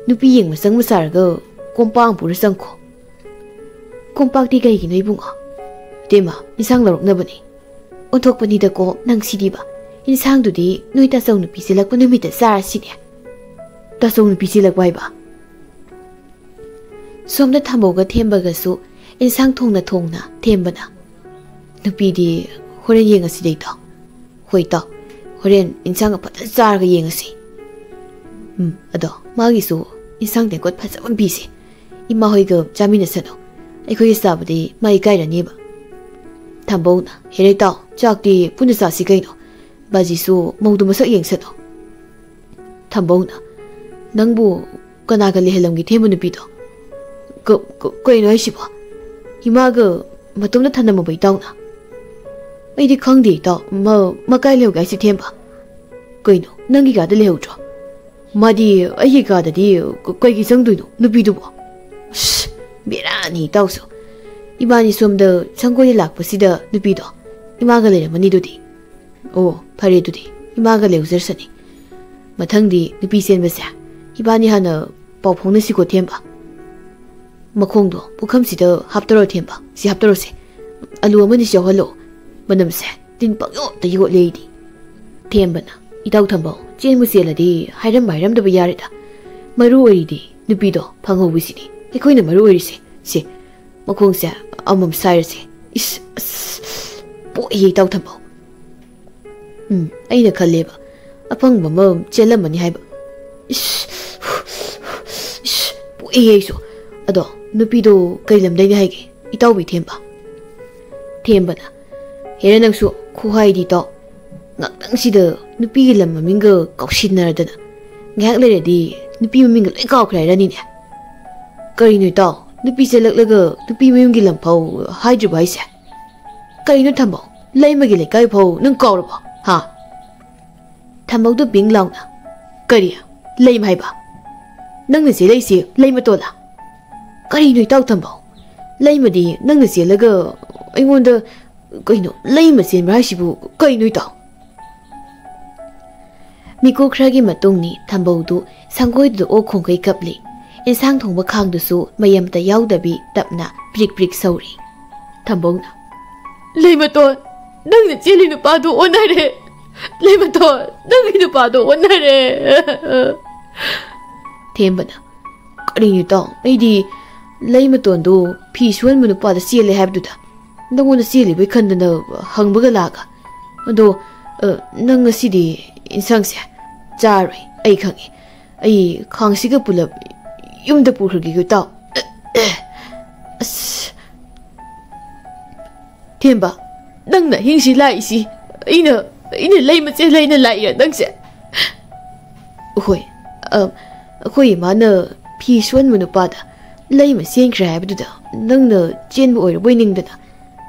ꯅꯨꯄꯤ ꯌꯦꯡꯕ ꯆꯪꯕ ꯁꯥꯔꯒ ꯀꯣꯝꯄꯥꯛ ꯑꯃ ꯄꯨꯔ ꯆꯪꯈꯣ꯫" "ꯀꯣꯝꯄꯥꯛꯇꯤ ꯀꯩꯒꯤꯅꯣ ꯏꯕꯨꯡꯉꯣ?" "ꯏꯇꯩꯃ, ꯏꯟꯁꯥꯡ ꯂꯧꯔꯛꯅꯕꯅꯤ꯫" "ꯑꯣꯟꯊꯣꯛꯄꯅꯤꯗꯀꯣ ꯅꯪꯁꯤꯗꯤꯕ꯫ ꯏꯟꯁꯥꯡꯗꯨꯗꯤ ꯅꯣꯏ ꯇꯥꯆꯧ ꯅꯨꯄꯤ ꯆꯦꯜꯂꯛꯄ ꯅꯨꯃꯤꯠꯇ ꯆꯥꯔꯁꯤꯅꯦ꯫" "ꯇꯥꯆꯧ ꯅꯨꯄꯤ ꯆꯦꯜꯂꯛꯄ ꯍꯥꯏꯕ?" ꯁꯣꯝꯗ ꯊꯝꯕꯧꯒ ꯊꯦꯝꯕꯒꯁꯨ ꯏꯟꯁꯥꯡ ꯊꯣꯡꯅ ꯊꯣꯡꯅ ꯊꯦꯝꯕꯅ, "ꯅꯨꯄꯤꯗꯤ ꯍꯣꯔꯦꯟ ꯌꯦꯡꯉꯁꯤꯗ ꯏꯇꯥꯎ꯫" "ꯍꯣꯏ ꯏꯇꯥꯎ, ꯍꯣꯔꯦꯟ ꯏꯟꯁꯥꯡ ꯐꯖꯅ ꯆꯥꯔꯒ ꯌꯦꯡꯉꯁꯤ꯫" "ꯎꯝ, ꯑꯗꯣ ꯃꯥꯒꯤꯁꯨ ꯏꯟꯁꯥꯡ ꯇꯦꯡꯀꯣꯠ ꯐꯖꯕ ꯑꯃ ꯄꯤꯁꯦ꯫ ꯏꯃꯥ ꯍꯣꯏꯒ ꯆꯥꯃꯤꯟꯅꯁꯅꯨ꯫ ꯑꯩꯈꯣꯏꯒ ꯆꯥꯕꯗꯤ ꯃꯥ ꯏꯀꯥꯏꯔꯅꯦꯕ꯫" ꯊꯝꯕꯧꯅ, "ꯍꯦꯔꯥ ꯏꯇꯥꯎ, ꯆꯥꯛꯇꯤ ꯄꯨꯟꯅ ꯆꯥꯁꯤ ꯀꯩꯅꯣ꯫ ꯕꯥꯖꯤꯁꯨ ꯃꯧꯗꯨ ꯃꯁꯛ ꯌꯦꯡꯁꯅꯨ꯫" ꯊꯝꯕꯧꯅ, "ꯅꯪꯕꯨ ꯀꯅꯥꯒ ꯂꯩꯍꯜꯂꯝꯒꯦ ꯊꯦꯝꯕ ꯅꯨꯄꯤꯗꯣ?" "ꯀ-, ꯀ-, ꯀꯩꯅꯣ ꯍꯥꯏꯁꯤꯕꯣ? ꯏꯃꯥꯒ ꯃꯇꯣꯝꯇ ꯊꯅꯝꯃꯕ ꯏꯇꯥꯎꯅ?" "ꯑꯩꯗꯤ ꯈꯪꯗꯦ ꯏꯇꯥꯎ, ꯃ-, ꯃꯀꯥꯏ ꯂꯩꯍꯧꯒꯦ ꯍꯥꯏꯁꯤ ꯊꯦꯝꯕ?" "ꯀꯩꯅꯣ, ꯅꯪꯒꯤ ꯀꯥꯗ ꯂꯩꯍꯧꯗ꯭ꯔꯣ? ꯃꯥꯗꯤ ꯑꯩꯒꯤ ꯀꯥꯗꯗꯤ ꯀ-, ꯀꯩꯒꯤ ꯆꯪꯗꯣꯏꯅꯣ ꯅꯨꯄꯤꯗꯨꯕꯣ?" "ꯑꯁ, ꯕꯦꯔꯥꯅꯤ ꯏꯇꯥꯎꯁꯨ꯫ ꯏꯕꯥꯅꯤ ꯁꯣꯝꯗ ꯁꯪꯒꯣꯏꯗ ꯂꯥꯛꯄꯁꯤꯗ ꯅꯨꯄꯤꯗꯣ ꯏꯃꯥꯒ ꯂꯩꯔꯝꯃꯅꯤ ꯑꯗꯨꯗꯤ꯫ ꯑꯣ, ꯐꯔꯦ ꯑꯗꯨꯗꯤ, ꯏꯃꯥꯒ ꯂꯩꯍꯧꯖꯔꯁꯅꯤ꯫ ꯃꯊꯪꯗꯤ ꯅꯨꯄꯤ ꯆꯦꯟꯕꯁꯦ ꯏꯕꯥꯅꯤ ꯍꯥꯟꯅ ꯄꯥꯎ ꯐꯥꯎꯅꯁꯤꯀꯣ ꯊꯦꯝꯕ꯫ ꯃꯈꯣꯡꯗꯣ ꯄꯨꯈꯝꯁꯤꯗ ꯍꯥꯞꯇꯔꯣ ꯊꯦꯝꯕ, ꯁꯤ ꯍꯥꯞꯇꯔꯣꯁꯦ꯫ ꯑꯂꯨ ꯑꯃꯅꯤꯁꯨ ꯌꯥꯎꯍꯜꯂꯣ꯫ ꯃꯅꯝꯁꯦ ꯇꯤꯟ ꯄꯪꯌꯣꯠꯇ ꯌꯣꯠꯂꯦ ꯑꯩꯗꯤ꯫" ꯊꯦꯝꯕꯅ, "ꯏꯇꯥꯎ ꯊꯝꯕꯧ, ꯆꯦꯟꯕꯨ ꯆꯦꯜꯂꯗꯤ ꯍꯥꯏꯔꯝꯕ ꯍꯥꯏꯔꯝꯗꯕ ꯌꯥꯔꯦꯗ꯫ ꯃꯔꯨ ꯑꯣꯏꯔꯤꯗꯤ ꯅꯨꯄꯤꯗꯣ ꯐꯪꯍꯧꯕꯁꯤꯅꯤ ꯑꯩꯈꯣꯏꯅ ꯃꯔꯨ ꯑꯣꯏꯔꯤꯁꯦ꯫ ꯁꯦ, ꯃꯈꯣꯡꯁꯦ ꯑꯃꯃꯝ ꯁꯥꯏꯔꯁꯦ꯫ ꯏꯁ, ꯑꯁ, ꯄꯣꯛꯏꯌꯦ ꯏꯇꯥꯎ ꯊꯝꯕꯧ꯫ ꯎꯝ, ꯑꯩꯅ ꯈꯜꯂꯦꯕ, ꯑꯄꯪꯕ ꯑꯃ ꯆꯦꯜꯂꯝꯃꯅꯤ ꯍꯥꯏꯕ꯫ ꯏꯁ, ꯏꯁ, ꯄꯣꯛꯏꯌꯦ ꯑꯩꯁꯨ꯫ ꯑꯗꯣ ꯅꯨꯄꯤꯗꯣ ꯀꯩ ꯂꯝꯗꯩꯅꯤ ꯍꯥꯏꯒꯦ, ꯏꯇꯥꯎꯕꯤ ꯊꯦꯝꯕ? ꯊꯦꯝꯕꯅ, "ꯍꯦꯔꯥ, ꯅꯪꯁꯨ ꯈꯨꯍꯥꯏꯗꯤ ꯇꯥꯎ꯫ ꯉꯥꯛꯇꯪꯁꯤꯗ ꯅꯨꯄꯤꯒꯤ ꯂꯝ ꯃꯃꯤꯡꯒ ꯀꯥꯎꯁꯤꯟꯅꯔꯗꯅ꯫ ꯉꯥꯏꯍꯥꯛ ꯂꯩꯔꯗꯤ ꯅꯨꯄꯤ ꯃꯃꯤꯡꯒ ꯂꯣꯏ ꯀꯥꯎꯈ꯭ꯔꯦ ꯍꯥꯏꯔꯅꯤꯅꯦ꯫ ꯀꯔꯤꯅꯣ ꯏꯇꯥꯎ, ꯅꯨꯄꯤ ꯆꯦꯜꯂꯛꯂꯒ ꯅꯨꯄꯤ ꯃꯌꯨꯝꯒꯤ ꯂꯝ ꯐꯥꯎ ꯍꯥꯏꯗ꯭ꯔꯤꯕ ꯍꯥꯏꯁꯦ? ꯀꯔꯤꯅꯣ ꯊꯝꯕꯧ, ꯂꯩꯃꯒꯤ ꯂꯩꯀꯥꯏ ꯐꯥꯎ ꯅꯪ ꯀꯥꯎꯔꯕꯣ, ꯍꯥ?" ꯊꯝꯕꯧꯗꯣ ꯕꯤꯡ ꯂꯥꯎꯅ, "ꯀꯔꯤ? ꯂꯩꯃ ꯍꯥꯏꯕ? ꯅꯪꯅ ꯆꯦꯜꯂꯛꯏꯁꯦ ꯂꯩꯃꯇꯣꯟꯂ? ꯀꯔꯤꯅꯣ ꯏꯇꯥꯎ ꯊꯝꯕꯧ? ꯂꯩꯃꯗꯤ ꯅꯪꯅ ꯆꯦꯜꯂꯒ ꯑꯩꯉꯣꯟꯗ, ꯀꯩꯅꯣ, ꯂꯩꯃ ꯆꯦꯟꯕ ꯍꯥꯏꯁꯤꯕꯨ ꯀꯩꯅꯣ ꯏꯇꯥꯎ?" ꯃꯤꯀꯨꯞ ꯈꯔꯒꯤ ꯃꯇꯨꯡꯅꯤ ꯊꯝꯕꯧꯗꯨ ꯁꯪꯒꯣꯏꯗꯨꯗ ꯑꯣꯛ ꯈꯣꯡꯈꯩ ꯀꯞꯂꯤ꯫ ꯏꯟꯁꯥꯡ ꯊꯣꯡꯕ ꯈꯥꯡꯗꯨꯁꯨ ꯃꯩ ꯑꯃꯇ ꯌꯥꯎꯗꯕꯤ ꯇꯞꯅ ꯄ꯭ꯔꯤꯛ ꯄ꯭ꯔꯤꯛ ꯁꯧꯔꯤ꯫ ꯊꯝꯕꯧꯅ, "ꯂꯩꯃꯇꯣꯟ, ꯅꯪꯅ ꯆꯦꯜꯂꯤ ꯅꯨꯄꯥꯗꯣ ꯑꯣꯟꯅꯔꯦ꯫ ꯂꯩꯃꯇꯣꯟ, ꯅꯪꯒꯤ ꯅꯨꯄꯥꯗꯣ ꯑꯣꯟꯅꯔꯦ꯫" ꯊꯦꯝꯕꯅ, "ꯀꯔꯤꯅꯣ ꯏꯇꯥꯎ? ꯑꯩꯗꯤ ꯂꯩꯃꯇꯣꯟꯗꯣ ꯐꯤ ꯁꯨꯍꯟꯕ ꯅꯨꯄꯥꯗ ꯆꯦꯜꯂꯦ ꯍꯥꯏꯕꯗꯨꯗ ꯅꯪꯉꯣꯟꯗ ꯆꯦꯜꯂꯤꯕꯣꯏ ꯈꯟꯗꯅ ꯍꯪꯕꯒ ꯂꯥꯛꯑꯒ꯫ ꯑꯗꯣ, ꯑ, ꯅꯪ ꯉꯁꯤꯗꯤ ꯏꯟꯁꯥꯡꯁꯦ ꯆꯥꯔꯣꯏ, ꯑꯩ ꯈꯪꯉꯤ꯫ ꯑꯩ ꯈꯥꯡꯁꯤꯒ ꯄꯨꯂꯞ ꯌꯨꯝꯗ ꯄꯨꯈ꯭ꯔꯒꯦꯀꯣ ꯏꯇꯥꯎ꯫ ꯑꯁ, ꯊꯦꯝꯕ, ꯅꯪꯅ ꯑꯍꯤꯡꯁꯤ ꯂꯥꯛꯏꯁꯤ ꯑꯩꯅ, ꯑꯩꯅ ꯂꯩꯃ ꯆꯦꯜꯂꯦꯅ ꯂꯥꯛꯏꯔ ꯅꯪꯁꯦ?" "ꯍꯣꯏ, ꯑ, ꯑꯩꯈꯣꯏ ꯏꯃꯥꯅ ꯐꯤ ꯁꯨꯍꯟꯕ ꯅꯨꯄꯥꯗ ꯂꯩꯃ ꯆꯦꯟꯈ꯭ꯔꯦ ꯍꯥꯏꯕꯗꯨꯗ ꯅꯪꯅ ꯆꯦꯟꯕ ꯑꯣꯏꯔꯕꯣꯏ ꯅꯤꯡꯗꯅ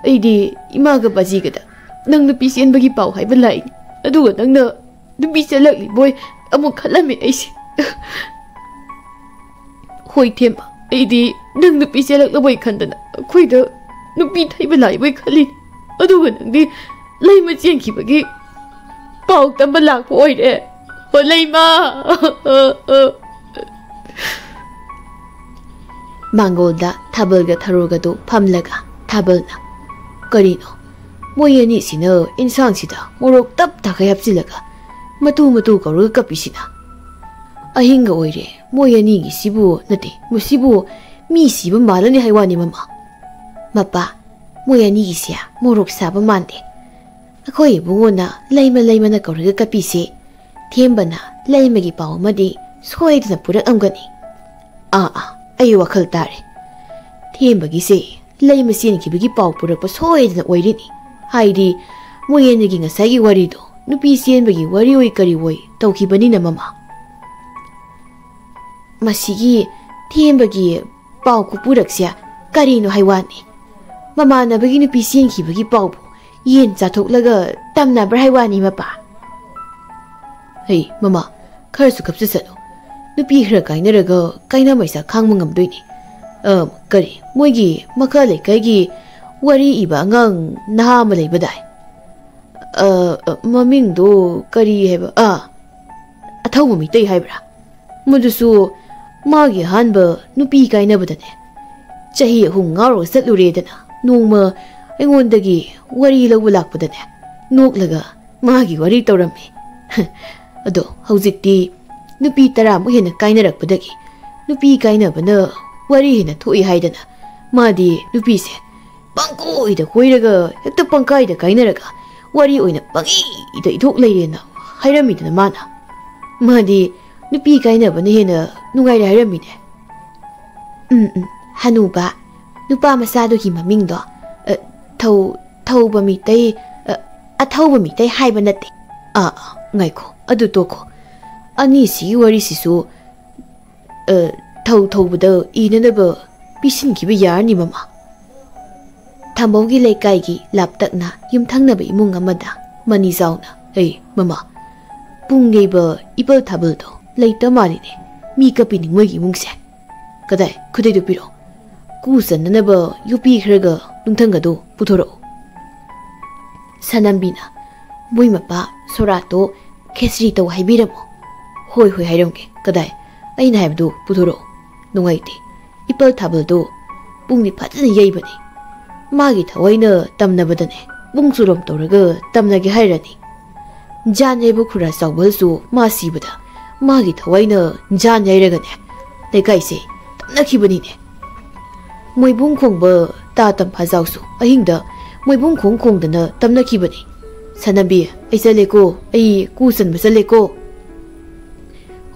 ꯑꯩꯗꯤ ꯏꯃꯥꯒ ꯕꯥꯖꯤꯒꯗ ꯅꯪ ꯅꯨꯄꯤ ꯆꯦꯟꯕꯒꯤ ꯄꯥꯎ ꯍꯥꯏꯕ ꯂꯥꯛꯏꯅꯤ꯫ ꯑꯗꯨꯒ ꯅꯪꯅ ꯅꯨꯄꯤ ꯆꯦꯜꯂꯛꯂꯤꯕꯣꯏ ꯑꯃꯨꯛ ꯈꯜꯂꯝꯃꯤ ꯑꯩꯁꯦ꯫" "ꯍꯣꯏ ꯊꯦꯝꯕ, ꯑꯩꯗꯤ ꯅꯪ ꯅꯨꯄꯤ ꯆꯦꯜꯂꯛꯂꯕꯣꯏ ꯈꯟꯗꯅ ꯑꯩꯈꯣꯏꯗ ꯅꯨꯄꯤ ꯊꯩꯕ ꯂꯥꯛꯏꯕꯣꯏ ꯈꯜꯂꯤꯅꯤ꯫ ꯑꯗꯨꯒ ꯅꯪꯗꯤ ꯂꯩꯃ ꯆꯦꯟꯈꯤꯕꯒꯤ ꯄꯥꯎ ꯇꯝꯕ ꯂꯥꯛꯄ ꯑꯣꯏꯔꯦ꯫ ꯍꯣ ꯂꯩꯃ!" ꯃꯥꯡꯒꯣꯜꯗ ꯊꯥꯕꯜꯒ ꯊꯔꯣꯒꯗꯨ ꯐꯝꯂꯒ ꯊꯥꯕꯜꯅ, "ꯀꯔꯤꯅꯣ, ꯃꯣꯏ ꯑꯅꯤꯁꯤꯅ ꯏꯟꯁꯥꯡꯁꯤꯗ ꯃꯣꯔꯣꯛ ꯇꯞ ꯇꯥꯈꯩ ꯍꯥꯞꯆꯤꯜꯂꯒ ꯃꯇꯨ ꯃꯇꯨ ꯀꯧꯔꯒ ꯀꯞꯄꯤꯁꯤꯅ? ꯑꯍꯤꯡꯒ ꯑꯣꯏꯔꯦ, ꯃꯣꯏ ꯑꯅꯤꯒꯤꯁꯤꯕꯨ, ꯅꯠꯇꯦ, ꯃꯁꯤꯕꯨ ꯃꯤ ꯁꯤꯕ ꯃꯥꯜꯂꯅꯤ ꯍꯥꯏ ꯋꯥꯅꯤ, ꯃꯃꯥ꯫ ꯃꯄꯥ, ꯃꯣꯏ ꯑꯅꯤꯒꯤꯁꯦ ꯃꯣꯔꯣꯛ ꯁꯥꯕ ꯃꯥꯟꯗꯦ꯫ ꯑꯩꯈꯣꯏ ꯏꯕꯨꯡꯉꯣꯅ ꯂꯩꯃ ꯂꯩꯃꯅ ꯀꯧꯔꯒ ꯀꯞꯄꯤꯁꯦ, ꯊꯦꯝꯕꯅ ꯂꯩꯃꯒꯤ ꯄꯥꯎ ꯑꯃꯗꯤ ꯁꯣꯏꯗꯅ ꯄꯨꯔꯛꯂꯝꯒꯅꯤ꯫ ꯑꯥ, ꯑꯥ, ꯑꯩ ꯋꯥꯈꯜ ꯇꯥꯔꯦ꯫ ꯊꯦꯝꯕꯒꯤꯁꯦ ꯂꯩꯃ ꯆꯦꯟꯈꯤꯕꯒꯤ ꯄꯥꯎ ꯄꯨꯔꯛꯄ ꯁꯣꯏꯗꯅ ꯑꯣꯏꯔꯤꯅꯤ꯫ ꯍꯥꯏꯗꯤ ꯃꯣꯏ ꯑꯅꯤꯒꯤ ꯉꯁꯥꯏꯒꯤ ꯋꯥꯔꯤꯗꯣ ꯅꯨꯄꯤ ꯆꯦꯟꯕꯒꯤ ꯋꯥꯔꯤ ꯑꯣꯏ ꯀꯔꯤ ꯑꯣꯏ ꯇꯧꯈꯤꯕꯅꯤꯅ ꯃꯃꯥ꯫ ꯃꯁꯤꯒꯤ ꯊꯦꯝꯕꯒꯤ ꯄꯥꯎ ꯈꯨꯄꯨꯔꯛꯁꯦ ꯀꯔꯤꯅꯣ ꯍꯥꯏ ꯋꯥꯅꯤ? ꯃꯃꯥꯟꯅꯕꯒꯤ ꯅꯨꯄꯤ ꯆꯦꯟꯈꯤꯕꯒꯤ ꯄꯥꯎꯕꯨ ꯌꯦꯟ ꯆꯥꯊꯣꯛꯂꯒ ꯇꯝꯅꯕ꯭ꯔꯥ ꯍꯥꯏ ꯋꯥꯅꯤ ꯃꯄꯥ? ꯍꯩ ꯃꯃꯥ, ꯈꯔꯁꯨ ꯈꯞꯆꯁꯠꯂꯨ꯫ ꯅꯨꯄꯤ ꯈꯔ ꯀꯥꯏꯅꯔꯒ ꯀꯥꯏꯅ ꯃꯩꯁꯥ ꯈꯥꯡꯕ ꯉꯝꯗꯣꯏꯅꯤ꯫ ꯑ, ꯀꯔꯤ ꯃꯣꯏꯒꯤ ꯃꯈꯥ ꯂꯩꯀꯥꯏꯒꯤ ꯋꯥꯔꯤ ꯏꯕ ꯑꯉꯥꯡ ꯅꯍꯥ ꯑꯃ ꯂꯩꯕꯗꯥꯏ? ꯑ, ꯑ, ꯃꯃꯤꯡꯗꯣ ꯀꯔꯤ ꯍꯥꯏꯕ? ꯑꯥ, ꯑꯊꯧꯕ ꯃꯤꯇꯩ ꯍꯥꯏꯕ꯭ꯔꯥ? ꯃꯗꯨꯁꯨ ꯃꯥꯒꯤ ꯑꯍꯥꯟꯕ ꯅꯨꯄꯤ ꯀꯥꯏꯅꯕꯗꯅꯦ꯫ ꯆꯍꯤ ꯑꯍꯨꯝ ꯉꯥꯎꯔꯒ ꯆꯠꯂꯨꯔꯦꯗꯅ ꯅꯣꯡꯃ ꯑꯩꯉꯣꯟꯗꯒꯤ ꯋꯥꯔꯤ ꯂꯧꯕ ꯂꯥꯛꯄꯗꯅꯦ, ꯅꯣꯛꯂꯒ ꯃꯥꯒꯤ ꯋꯥꯔꯤ ꯇꯧꯔꯝꯃꯤ꯫ ꯑꯗꯣ ꯍꯧꯖꯤꯛꯇꯤ ꯅꯨꯄꯤ ꯇꯔꯥꯃꯨꯛ ꯍꯦꯟꯅ ꯀꯥꯏꯅꯔꯛꯄꯗꯒꯤ ꯅꯨꯄꯤ ꯀꯥꯏꯅꯕꯅ ꯋꯥꯔꯤ ꯍꯦꯟꯅ ꯊꯣꯛꯏ ꯍꯥꯏꯗꯅ ꯃꯥꯗꯤ ꯅꯨꯄꯤꯁꯦ ꯄꯪꯀꯣꯏꯗ ꯀꯣꯏꯔꯒ ꯍꯦꯛꯇ ꯄꯪꯀꯥꯏꯗ ꯀꯥꯏꯅꯔꯒ ꯋꯥꯔꯤ ꯑꯣꯏꯅ ꯄꯪꯏꯗ ꯏꯊꯣꯛ ꯂꯩꯔꯦꯅ ꯍꯥꯏꯔꯝꯃꯤꯗꯅ ꯃꯥꯅ꯫ ꯃꯥꯗꯤ ꯅꯨꯄꯤ ꯀꯥꯏꯅꯕꯅ ꯍꯦꯟꯅ ꯅꯨꯡꯉꯥꯏꯔꯦ ꯍꯥꯏꯔꯝꯃꯤꯅꯦ꯫ ꯎꯝ, ꯎꯝ, ꯍꯅꯨꯕ, ꯅꯨꯄꯥ ꯃꯆꯥꯗꯨꯒꯤ ꯃꯃꯤꯡꯗꯣ, ꯑ, ꯊꯧ-, ꯊꯧꯕ ꯃꯤꯇꯩ, ꯑ, ꯑꯊꯧꯕ ꯃꯤꯇꯩ ꯍꯥꯏꯕ ꯅꯠꯇꯦ꯫ ꯑꯥ, ꯑꯥ, ꯉꯥꯏꯈꯣ, ꯑꯗꯨ ꯇꯣꯛꯈꯣ꯫ ꯑꯅꯤꯁꯤꯒꯤ ꯋꯥꯔꯤꯁꯤꯁꯨ, ꯑ, ꯊꯧ ꯊꯧꯕꯗ ꯏꯅꯅꯕ ꯄꯤꯁꯤꯟꯈꯤꯕ ꯌꯥꯔꯅꯤ, ꯃꯃꯥ꯫ ꯊꯝꯕꯧꯒꯤ ꯂꯩꯀꯥꯏꯒꯤ ꯂꯥꯞꯇꯛꯅ ꯌꯨꯝꯊꯪꯅꯕ ꯏꯃꯨꯡ ꯑꯃꯗ ꯃꯅꯤꯖꯥꯎꯅ, "ꯑꯩ, ꯃꯃꯥ, ꯄꯨꯡ ꯌꯩꯕ ꯏꯄꯜ ꯊꯥꯕꯜꯗꯣ ꯂꯩꯇ ꯃꯥꯜꯂꯤꯅꯦ꯫ ꯃꯤ ꯀꯞꯄꯤꯅꯤ ꯃꯣꯏꯒꯤ ꯏꯃꯨꯡꯁꯦ꯫ ꯀꯗꯥꯏ, ꯈꯨꯗꯩꯗꯨ ꯄꯤꯔꯛꯑꯣ꯫ ꯀꯨ ꯆꯟꯅꯅꯕ ꯌꯣꯠꯄꯤ ꯈꯔꯒ ꯅꯨꯡꯊꯪꯒꯗꯣ ꯄꯨꯊꯣꯔꯛꯑꯣ꯫" ꯁꯅꯝꯕꯤꯅ, "ꯃꯣꯏ ꯃꯄꯥ ꯁꯣꯔꯥꯠꯇꯣ ꯈꯦꯆ꯭ꯔꯤ ꯇꯧ ꯍꯥꯏꯕꯤꯔꯝꯃꯣ꯫" "ꯍꯣꯏ, ꯍꯣꯏ, ꯍꯥꯏꯔꯝꯒꯦ꯫ ꯀꯗꯥꯏ? ꯑꯩꯅ ꯍꯥꯏꯕꯗꯨ ꯄꯨꯊꯣꯔꯛꯑꯣ꯫" ꯅꯨꯡꯉꯥꯏꯇꯦ꯫ ꯏꯄꯜ ꯊꯥꯕꯜꯗꯨ ꯄꯨꯡꯗꯤ ꯐꯖꯅ ꯌꯩꯕꯅꯤ꯫ ꯃꯥꯒꯤ ꯊꯋꯥꯏꯅ ꯇꯝꯅꯕꯗꯅꯦ, ꯄꯨꯡ ꯆꯨꯔꯣꯝ ꯇꯧꯔꯒ ꯇꯝꯅꯒꯦ ꯍꯥꯏꯔꯅꯤ꯫ ꯖꯥꯟ ꯌꯩꯕ ꯈꯨꯔꯥ ꯆꯥꯎꯕꯜꯁꯨ ꯃꯥ ꯁꯤꯕꯗ ꯃꯥꯒꯤ ꯊꯋꯥꯏꯅ ꯖꯥꯟ ꯌꯩꯔꯒꯅꯦ, ꯂꯩꯀꯥꯏꯁꯦ ꯇꯝꯅꯈꯤꯕꯅꯤꯅꯦ꯫ ꯃꯣꯏꯕꯨꯡ ꯈꯣꯡꯕ ꯇꯥ ꯇꯝꯐꯥꯖꯥꯎꯁꯨ ꯑꯍꯤꯡꯗ ꯃꯣꯏꯕꯨꯡ ꯈꯣꯡ ꯈꯣꯡꯗꯅ ꯇꯝꯅꯈꯤꯕꯅꯤ꯫ "ꯁꯅꯝꯕꯤ, ꯑꯩ ꯆꯠꯂꯦꯀꯣ, ꯑꯩ ꯀꯨ ꯆꯟꯕ ꯆꯠꯂꯦꯀꯣ꯫"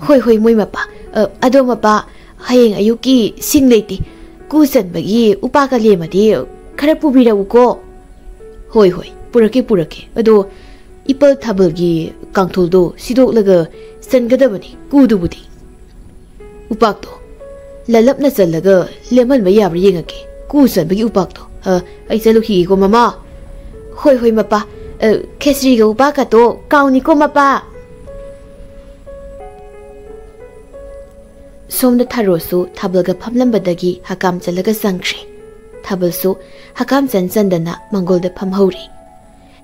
"ꯍꯣꯏ, ꯍꯣꯏ, ꯃꯣꯏ ꯃꯄꯥ꯫ ꯑ, ꯑꯗꯣ ꯃꯄꯥ, ꯍꯌꯦꯡ ꯑꯌꯨꯛꯀꯤ ꯁꯤꯡ ꯂꯩꯇꯦ꯫ ꯀꯨ ꯆꯟꯕꯒꯤ ꯎꯄꯥꯛꯀ ꯂꯦꯝꯃꯗꯤ ꯈꯔ ꯄꯨꯕꯤꯔꯛꯎꯀꯣ꯫ "ꯍꯣꯏ, ꯍꯣꯏ, ꯄꯨꯔꯛꯀꯦ, ꯄꯨꯔꯛꯀꯦ꯫ ꯑꯗꯣ ꯏꯄꯜ ꯊꯥꯕꯜꯒꯤ ꯀꯥꯡꯊꯣꯜꯗꯣ ꯁꯤꯗꯣꯛꯂꯒ ꯆꯟꯒꯗꯕꯅꯤ, ꯀꯨꯗꯨꯕꯨꯗꯤ꯫ ꯎꯄꯥꯛꯇꯣ ꯂꯜꯂꯞꯅ ꯆꯜꯂꯒ ꯂꯦꯝꯍꯟꯕ ꯌꯥꯕ꯭ꯔꯥ ꯌꯦꯡꯉꯛꯀꯦ, ꯀꯨ ꯆꯟꯕꯒꯤ ꯎꯄꯥꯛꯇꯣ꯫ ꯑ, ꯑꯩ ꯆꯠꯂꯨꯈꯤꯒꯦꯀꯣ, ꯃꯃꯥ꯫" "ꯍꯣꯏ, ꯍꯣꯏ, ꯃꯄꯥ꯫ ꯑ, ꯈꯦꯆ꯭ꯔꯤꯒ ꯎꯄꯥꯛꯀꯇꯣ ꯀꯥꯎꯅꯤꯀꯣ, ꯃꯄꯥ꯫" ꯁꯣꯝꯗ ꯊꯥꯔꯣꯁꯨ ꯊꯥꯕꯜꯒ ꯐꯝꯂꯝꯕꯗꯒꯤ ꯍꯀꯥꯝ ꯆꯜꯂꯒ ꯆꯪꯈ꯭ꯔꯦ꯫ ꯊꯥꯕꯜꯁꯨ ꯍꯀꯥꯝ ꯆꯟ ꯆꯟꯗꯅ ꯃꯪꯒꯣꯜꯗ ꯐꯝꯍꯧꯔꯤ꯫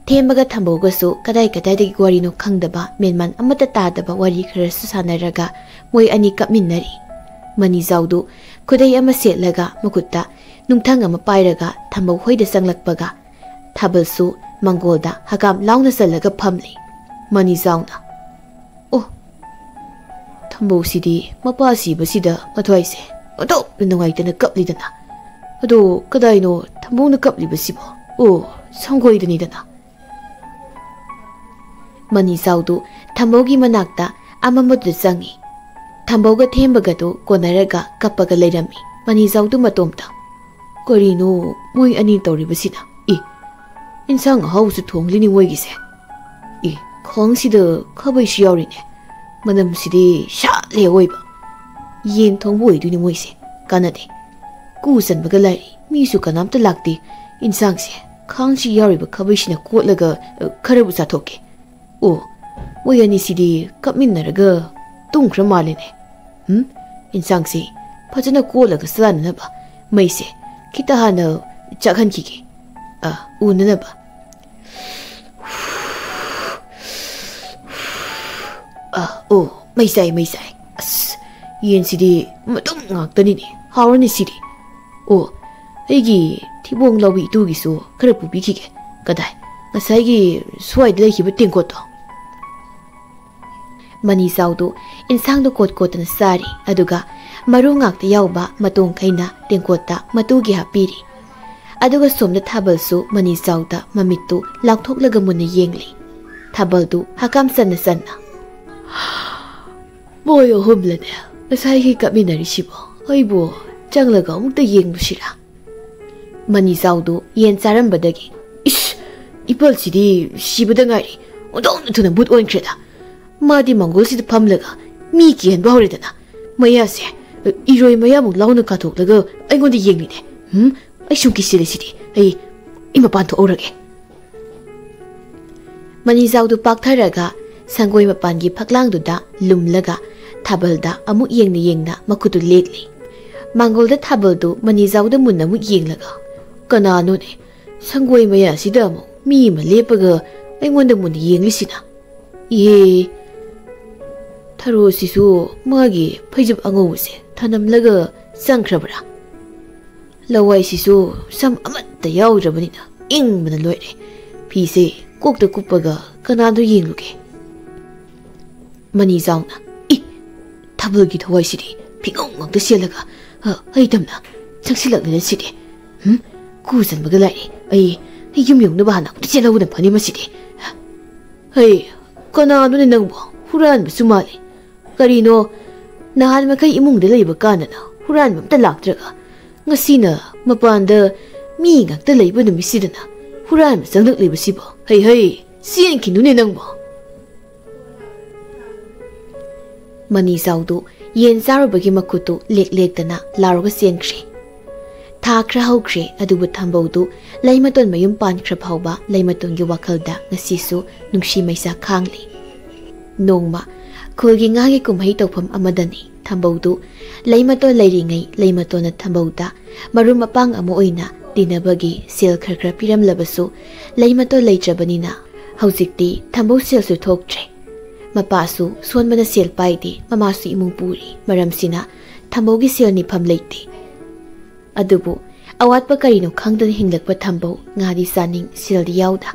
ꯊꯦꯝꯕꯒ ꯊꯝꯕꯧꯒꯁꯨ ꯀꯗꯥꯏ ꯀꯗꯥꯏꯗꯒꯤ ꯋꯥꯔꯤꯅꯣ ꯈꯪꯗꯕ, ꯃꯦꯟꯃꯥꯟ ꯑꯃꯠꯇ ꯇꯥꯗꯕ ꯋꯥꯔꯤ ꯈꯔꯁꯨ ꯁꯥꯟꯅꯔꯒ ꯃꯣꯏ ꯑꯅꯤ ꯀꯞꯃꯤꯟꯅꯔꯤ꯫ ꯃꯅꯤꯖꯥꯎꯗꯨ ꯈꯨꯗꯩ ꯑꯃ ꯁꯦꯠꯂꯒ ꯃꯈꯨꯠꯇ ꯅꯨꯡꯊꯪ ꯑꯃ ꯄꯥꯏꯔꯒ ꯊꯝꯕꯧ ꯍꯣꯏꯗ ꯆꯪꯂꯛꯄꯒ ꯊꯥꯕꯜꯁꯨ ꯃꯪꯒꯣꯜꯗ ꯍꯀꯥꯝ ꯂꯥꯎꯅ ꯆꯜꯂꯒ ꯐꯝꯂꯤ꯫ ꯃꯅꯤꯖꯥꯎꯅ, "ꯑꯣ, ꯊꯝꯕꯧꯁꯤꯗꯤ ꯃꯄꯥ ꯁꯤꯕꯁꯤꯗ ꯃꯊ꯭ꯋꯥꯏꯁꯦ ꯑꯣꯟꯊꯣꯛꯅ ꯅꯨꯡꯉꯥꯏꯇꯅ ꯀꯞꯂꯤꯗꯅ꯫ ꯑꯗꯣ ꯀꯗꯥꯏꯅꯣ ꯊꯝꯕꯧꯅ ꯀꯞꯂꯤꯕꯁꯤꯕꯣ? ꯑꯣ, ꯁꯪꯒꯣꯏꯗꯅꯤꯗꯅ꯫" ꯃꯅꯤꯖꯥꯎꯗꯨ ꯊꯝꯕꯧꯒꯤ ꯃꯅꯥꯛꯇ ꯑꯃꯝꯕꯗꯨꯗ ꯆꯪꯉꯤ꯫ ꯊꯝꯕꯧꯒ ꯊꯦꯝꯕꯒꯗꯨ ꯀꯣꯟꯅꯔꯒ ꯀꯞꯄꯒ ꯂꯩꯔꯝꯃꯤ꯫ ꯃꯅꯤꯖꯥꯎꯗꯨ ꯃꯇꯣꯝꯇ, "ꯀꯔꯤꯅꯣ ꯃꯣꯏ ꯑꯅꯤ ꯇꯧꯔꯤꯕꯁꯤꯅ? ꯏ, ꯏꯟꯁꯥꯡ ꯑꯍꯥꯎꯕꯁꯨ ꯊꯣꯡꯂꯤꯅꯤ ꯃꯣꯏꯒꯤꯁꯦ꯫ ꯏ, ꯈꯥꯡꯁꯤꯗ ꯈꯥꯕꯩꯁꯨ ꯌꯥꯎꯔꯤꯅꯦ꯫ ꯃꯅꯝꯁꯤꯗꯤ ꯁꯥꯠꯂꯦ ꯑꯣꯏꯕ꯫ ꯌꯦꯟ ꯊꯣꯡꯕ ꯑꯣꯏꯗꯣꯏꯅꯤ ꯃꯣꯏꯁꯦ꯫ ꯀꯥꯟꯅꯗꯦ꯫ ꯀꯨ ꯆꯟꯕꯒ ꯂꯥꯏꯔꯤ, ꯃꯤꯁꯨ ꯀꯅꯥꯝꯇ ꯂꯥꯛꯇꯦ꯫ ꯏꯟꯁꯥꯡꯁꯦ ꯈꯥꯡꯁꯤ ꯌꯥꯎꯔꯤꯕ ꯈꯥꯕꯩꯁꯤꯅ ꯀꯣꯠꯂꯒ, ꯑ, ꯈꯔꯕꯨ ꯆꯥꯊꯣꯛꯀꯦ꯫ ꯑꯣ, ꯃꯣꯏ ꯑꯅꯤꯁꯤꯗꯤ ꯀꯞꯃꯤꯟꯅꯔꯒ ꯇꯨꯝꯈ꯭ꯔ ꯃꯥꯜꯂꯦꯅꯦ꯫ ꯎꯝ, ꯏꯟꯁꯥꯡꯁꯤ ꯐꯖꯅ ꯀꯣꯠꯂꯒ ꯆꯥꯅꯅꯕ ꯃꯩꯁꯦ ꯈꯤꯇ ꯍꯥꯟꯅ ꯆꯥꯛꯍꯟꯈꯤꯒꯦ꯫ ꯑ, ꯎꯅꯅꯕ꯫ ꯑ, ꯑꯣ, ꯃꯩ ꯆꯥꯏ, ꯃꯩ ꯆꯥꯏ꯫ ꯑꯁ, ꯌꯦꯟꯁꯤꯗꯤ ꯃꯇꯨꯝ ꯉꯥꯛꯇꯅꯤꯅꯦ꯫ ꯍꯥꯎꯔꯅꯤ ꯁꯤꯗꯤ꯫ ꯑꯣ, ꯑꯩꯒꯤ ꯊꯤꯕꯣꯡ ꯂꯥꯎꯕꯤ ꯏꯇꯨꯒꯤꯁꯨ ꯈꯔ ꯄꯨꯕꯤꯈꯤꯒꯦ꯫ ꯀꯗꯥꯏ? ꯉꯁꯥꯏꯒꯤ ꯁ꯭ꯋꯥꯏꯗ ꯂꯩꯈꯤꯕ ꯇꯦꯡꯀꯣꯠꯇꯣ?" ꯃꯅꯤꯆꯥꯎꯗꯨ ꯏꯟꯁꯥꯡꯗꯨ ꯀꯣꯠ ꯀꯣꯠꯇꯅ ꯆꯥꯔꯤ, ꯑꯗꯨꯒ ꯃꯔꯨ ꯉꯥꯛꯇ ꯌꯥꯎꯕ ꯃꯇꯣꯡꯈꯩꯅ ꯇꯦꯡꯀꯣꯠꯇ ꯃꯇꯨꯒꯤ ꯍꯥꯞꯄꯤꯔꯤ꯫ ꯑꯗꯨꯒ ꯁꯣꯝꯗ ꯊꯥꯕꯜꯁꯨ ꯃꯅꯤꯆꯥꯎꯗ ꯃꯃꯤꯠꯇꯨ ꯂꯥꯎꯊꯣꯛꯂꯒ ꯃꯨꯟꯅ ꯌꯦꯡꯂꯤ꯫ ꯊꯥꯕꯜꯗꯨ ꯍꯀꯥꯝ ꯆꯟꯅ ꯆꯟꯅ, "ꯃꯣꯏ ꯑꯍꯨꯝꯂꯅꯦ ꯉꯁꯥꯏꯒꯤ ꯀꯞꯃꯤꯟꯅꯔꯤꯁꯤꯕꯣ? ꯑꯩꯕꯨ ꯆꯪꯂꯒ ꯑꯃꯨꯛꯇ ꯌꯦꯡꯂꯨꯁꯤꯔꯥ? ꯃꯅꯤꯖꯥꯎꯗꯨ ꯌꯦꯟ ꯆꯥꯔꯝꯕꯗꯒꯤ, "ꯏꯁ, ꯏꯄꯜꯁꯤꯗꯤ ꯁꯤꯕꯗ ꯉꯥꯏꯔꯤ꯫ ꯑꯣꯟꯊꯣꯛꯅ ꯊꯨꯅ ꯃꯨꯠ ꯑꯣꯟꯈ꯭ꯔꯦꯗ꯫ ꯃꯥꯗꯤ ꯃꯪꯒꯣꯜꯁꯤꯗ ꯐꯝꯂꯒ ꯃꯤ ꯀꯤꯍꯟꯕ ꯍꯧꯔꯦꯗꯅ꯫ ꯃꯌꯥꯁꯦ ꯏꯔꯣꯏ ꯃꯌꯥꯃꯨꯛ ꯂꯥꯎꯅ ꯀꯥꯊꯣꯛꯂꯒ ꯑꯩꯉꯣꯟꯗ ꯌꯦꯡꯂꯤꯅꯦ꯫ ꯍꯨꯝ, ꯑꯩ ꯁꯨꯝ ꯀꯤꯁꯤꯜꯂꯤꯁꯤꯗꯤ꯫ ꯑꯩ, ꯑꯩ ꯃꯄꯥꯟ ꯊꯣꯛꯍꯧꯔꯒꯦ꯫" ꯃꯅꯤꯖꯥꯎꯗꯨ ꯄꯥꯛꯊꯔꯒ ꯁꯪꯒꯣꯏ ꯃꯄꯥꯟꯒꯤ ꯐꯛꯂꯥꯡꯗꯨꯗ ꯂꯨꯝꯂꯒ ꯊꯥꯕꯜꯗ ꯑꯃꯨꯛ ꯌꯦꯡꯅ ꯌꯦꯡꯅ ꯃꯈꯨꯠꯇꯨ ꯂꯦꯛꯂꯤ꯫ ꯃꯥꯡꯒꯣꯜꯗ ꯊꯥꯕꯜꯗꯨ ꯃꯅꯤꯖꯥꯎꯗ ꯃꯨꯟꯅ ꯑꯃꯨꯛ ꯌꯦꯡꯂꯒ, "ꯀꯅꯥꯅꯣꯅꯦ? ꯁꯪꯒꯣꯏ ꯃꯌꯥꯁꯤꯗ ꯑꯃꯨꯛ ꯃꯤ ꯑꯃ ꯂꯦꯞꯄꯒ ꯑꯩꯉꯣꯟꯗ ꯃꯨꯟꯅ ꯌꯦꯡꯂꯤꯁꯤꯅ? ꯏꯍꯦ, ꯊꯔꯣꯁꯤꯁꯨ ꯃꯥꯒꯤ ꯐꯩꯖꯨꯞ ꯑꯉꯧꯕꯁꯦ ꯊꯅꯝꯂꯒ ꯆꯪꯈ꯭ꯔꯕ꯭ꯔꯥ? ꯂꯋꯥꯏꯁꯤꯁꯨ ꯁꯝ ꯑꯃꯠꯇ ꯌꯥꯎꯗ꯭ꯔꯕꯅꯤꯅ ꯏꯪꯕꯅ ꯂꯣꯏꯔꯦ꯫ ꯐꯤꯁꯦ ꯀꯣꯛꯇ ꯀꯨꯞꯄꯒ ꯀꯅꯥꯗꯣ ꯌꯦꯡꯂꯨꯒꯦ?" ꯃꯅꯤꯖꯥꯎꯅ, "ꯏ, ꯊꯥꯕꯜꯒꯤ ꯊꯋꯥꯏꯁꯤꯗꯤ ꯐꯤꯒꯧ ꯉꯥꯛꯇ ꯁꯦꯠꯂꯒ, ꯑ, ꯑꯩ ꯇꯝꯅ ꯆꯪꯁꯤꯜꯂꯛꯂꯦ ꯁꯤꯗꯤ꯫ ꯍꯨꯝ, ꯀꯨ ꯆꯟꯕꯒ ꯂꯥꯏꯔꯤ꯫ ꯑꯩ, ꯑꯩ ꯌꯨꯝ ꯌꯧꯅꯕ ꯍꯥꯟꯅ ꯑꯃꯨꯛꯇ ꯆꯦꯜꯍꯧꯕꯅ ꯐꯅꯤ ꯃꯁꯤꯗꯤ꯫ ꯍꯩ, ꯀꯅꯥꯅꯣꯅꯦ ꯅꯪꯕꯣ? ꯍꯨꯔꯥꯟꯕꯁꯨ ꯃꯥꯜꯂꯤ꯫ ꯀꯔꯤꯅꯣ, ꯅꯍꯥꯟ ꯃꯈꯩ ꯏꯃꯨꯡꯗ ꯂꯩꯕ ꯀꯥꯟꯗꯅ ꯍꯨꯔꯥꯟꯕ ꯑꯝꯇ ꯂꯥꯛꯇ꯭ꯔꯒ, ꯉꯁꯤꯅ ꯃꯄꯥꯟꯗ ꯃꯤ ꯉꯥꯛꯇ ꯂꯩꯕ ꯅꯨꯃꯤꯠꯁꯤꯗꯅ ꯍꯨꯔꯥꯟꯕ ꯆꯪꯂꯛꯂꯤꯕꯁꯤꯕꯣ? ꯍꯩ ꯍꯩ, ꯆꯦꯟꯈꯤꯅꯨꯅꯦ ꯅꯪꯕꯣ!" ꯃꯅꯤꯖꯥꯎꯗꯨ ꯌꯦꯟ ꯆꯥꯔꯨꯕꯒꯤ ꯃꯈꯨꯠꯇꯨ ꯂꯦꯛ ꯂꯦꯛꯇꯅ ꯂꯥꯎꯔꯒ ꯆꯦꯟꯈ꯭ꯔꯦ꯫ ꯊꯥ ꯈꯔ ꯍꯧꯈ꯭ꯔꯦ, ꯑꯗꯨꯕꯨ ꯊꯝꯕꯧꯗꯨ ꯂꯩꯃꯇꯣꯟ ꯃꯌꯨꯝ ꯄꯥꯟꯈ꯭ꯔ ꯐꯥꯎꯕ ꯂꯩꯃꯇꯣꯟꯒꯤ ꯋꯥꯈꯜꯗ ꯉꯁꯤꯁꯨ ꯅꯨꯡꯁꯤ ꯃꯩꯁꯥ ꯈꯥꯡꯂꯤ꯫ ꯅꯣꯡꯃ ꯈꯨꯜꯒꯤ ꯉꯥꯒꯤ ꯀꯨꯝꯍꯩ ꯇꯧꯐꯝ ꯑꯃꯗꯅꯤ ꯊꯝꯕꯧꯗꯨ ꯂꯩꯃꯇꯣꯟ ꯂꯩꯔꯤꯉꯩ ꯂꯩꯃꯇꯣꯟꯅ ꯊꯝꯕꯧꯗ ꯃꯔꯨꯞ ꯃꯄꯥꯡ ꯑꯃ ꯑꯣꯏꯅ ꯇꯤꯟꯅꯕꯒꯤ ꯁꯦꯜ ꯈꯔ ꯈꯔ ꯄꯤꯔꯝꯂꯕꯁꯨ, ꯂꯩꯃꯇꯣꯟ ꯂꯩꯇ꯭ꯔꯕꯅꯤꯅ ꯍꯧꯖꯤꯛꯇꯤ ꯊꯝꯕꯧ ꯁꯦꯜꯁꯨ ꯊꯣꯛꯇ꯭ꯔꯦ꯫ ꯃꯄꯥꯁꯨ ꯁꯣꯟꯕꯅ ꯁꯦꯜ ꯄꯥꯏꯗꯦ, ꯃꯃꯥꯁꯨ ꯏꯃꯨꯡ ꯄꯨꯔꯤ꯫ ꯃꯔꯝꯁꯤꯅ ꯊꯝꯕꯧꯒꯤ ꯁꯦꯜ ꯅꯤꯐꯝ ꯂꯩꯇꯦ꯫ ꯑꯗꯨꯕꯨ ꯑꯋꯥꯠꯄ ꯀꯔꯤꯅꯣ ꯈꯪꯗꯅ ꯍꯤꯡꯂꯛꯄ ꯊꯝꯕꯧ ꯉꯥꯗꯤ ꯆꯥꯅꯤꯡ, ꯁꯦꯜꯗꯤ ꯌꯥꯎꯗ꯫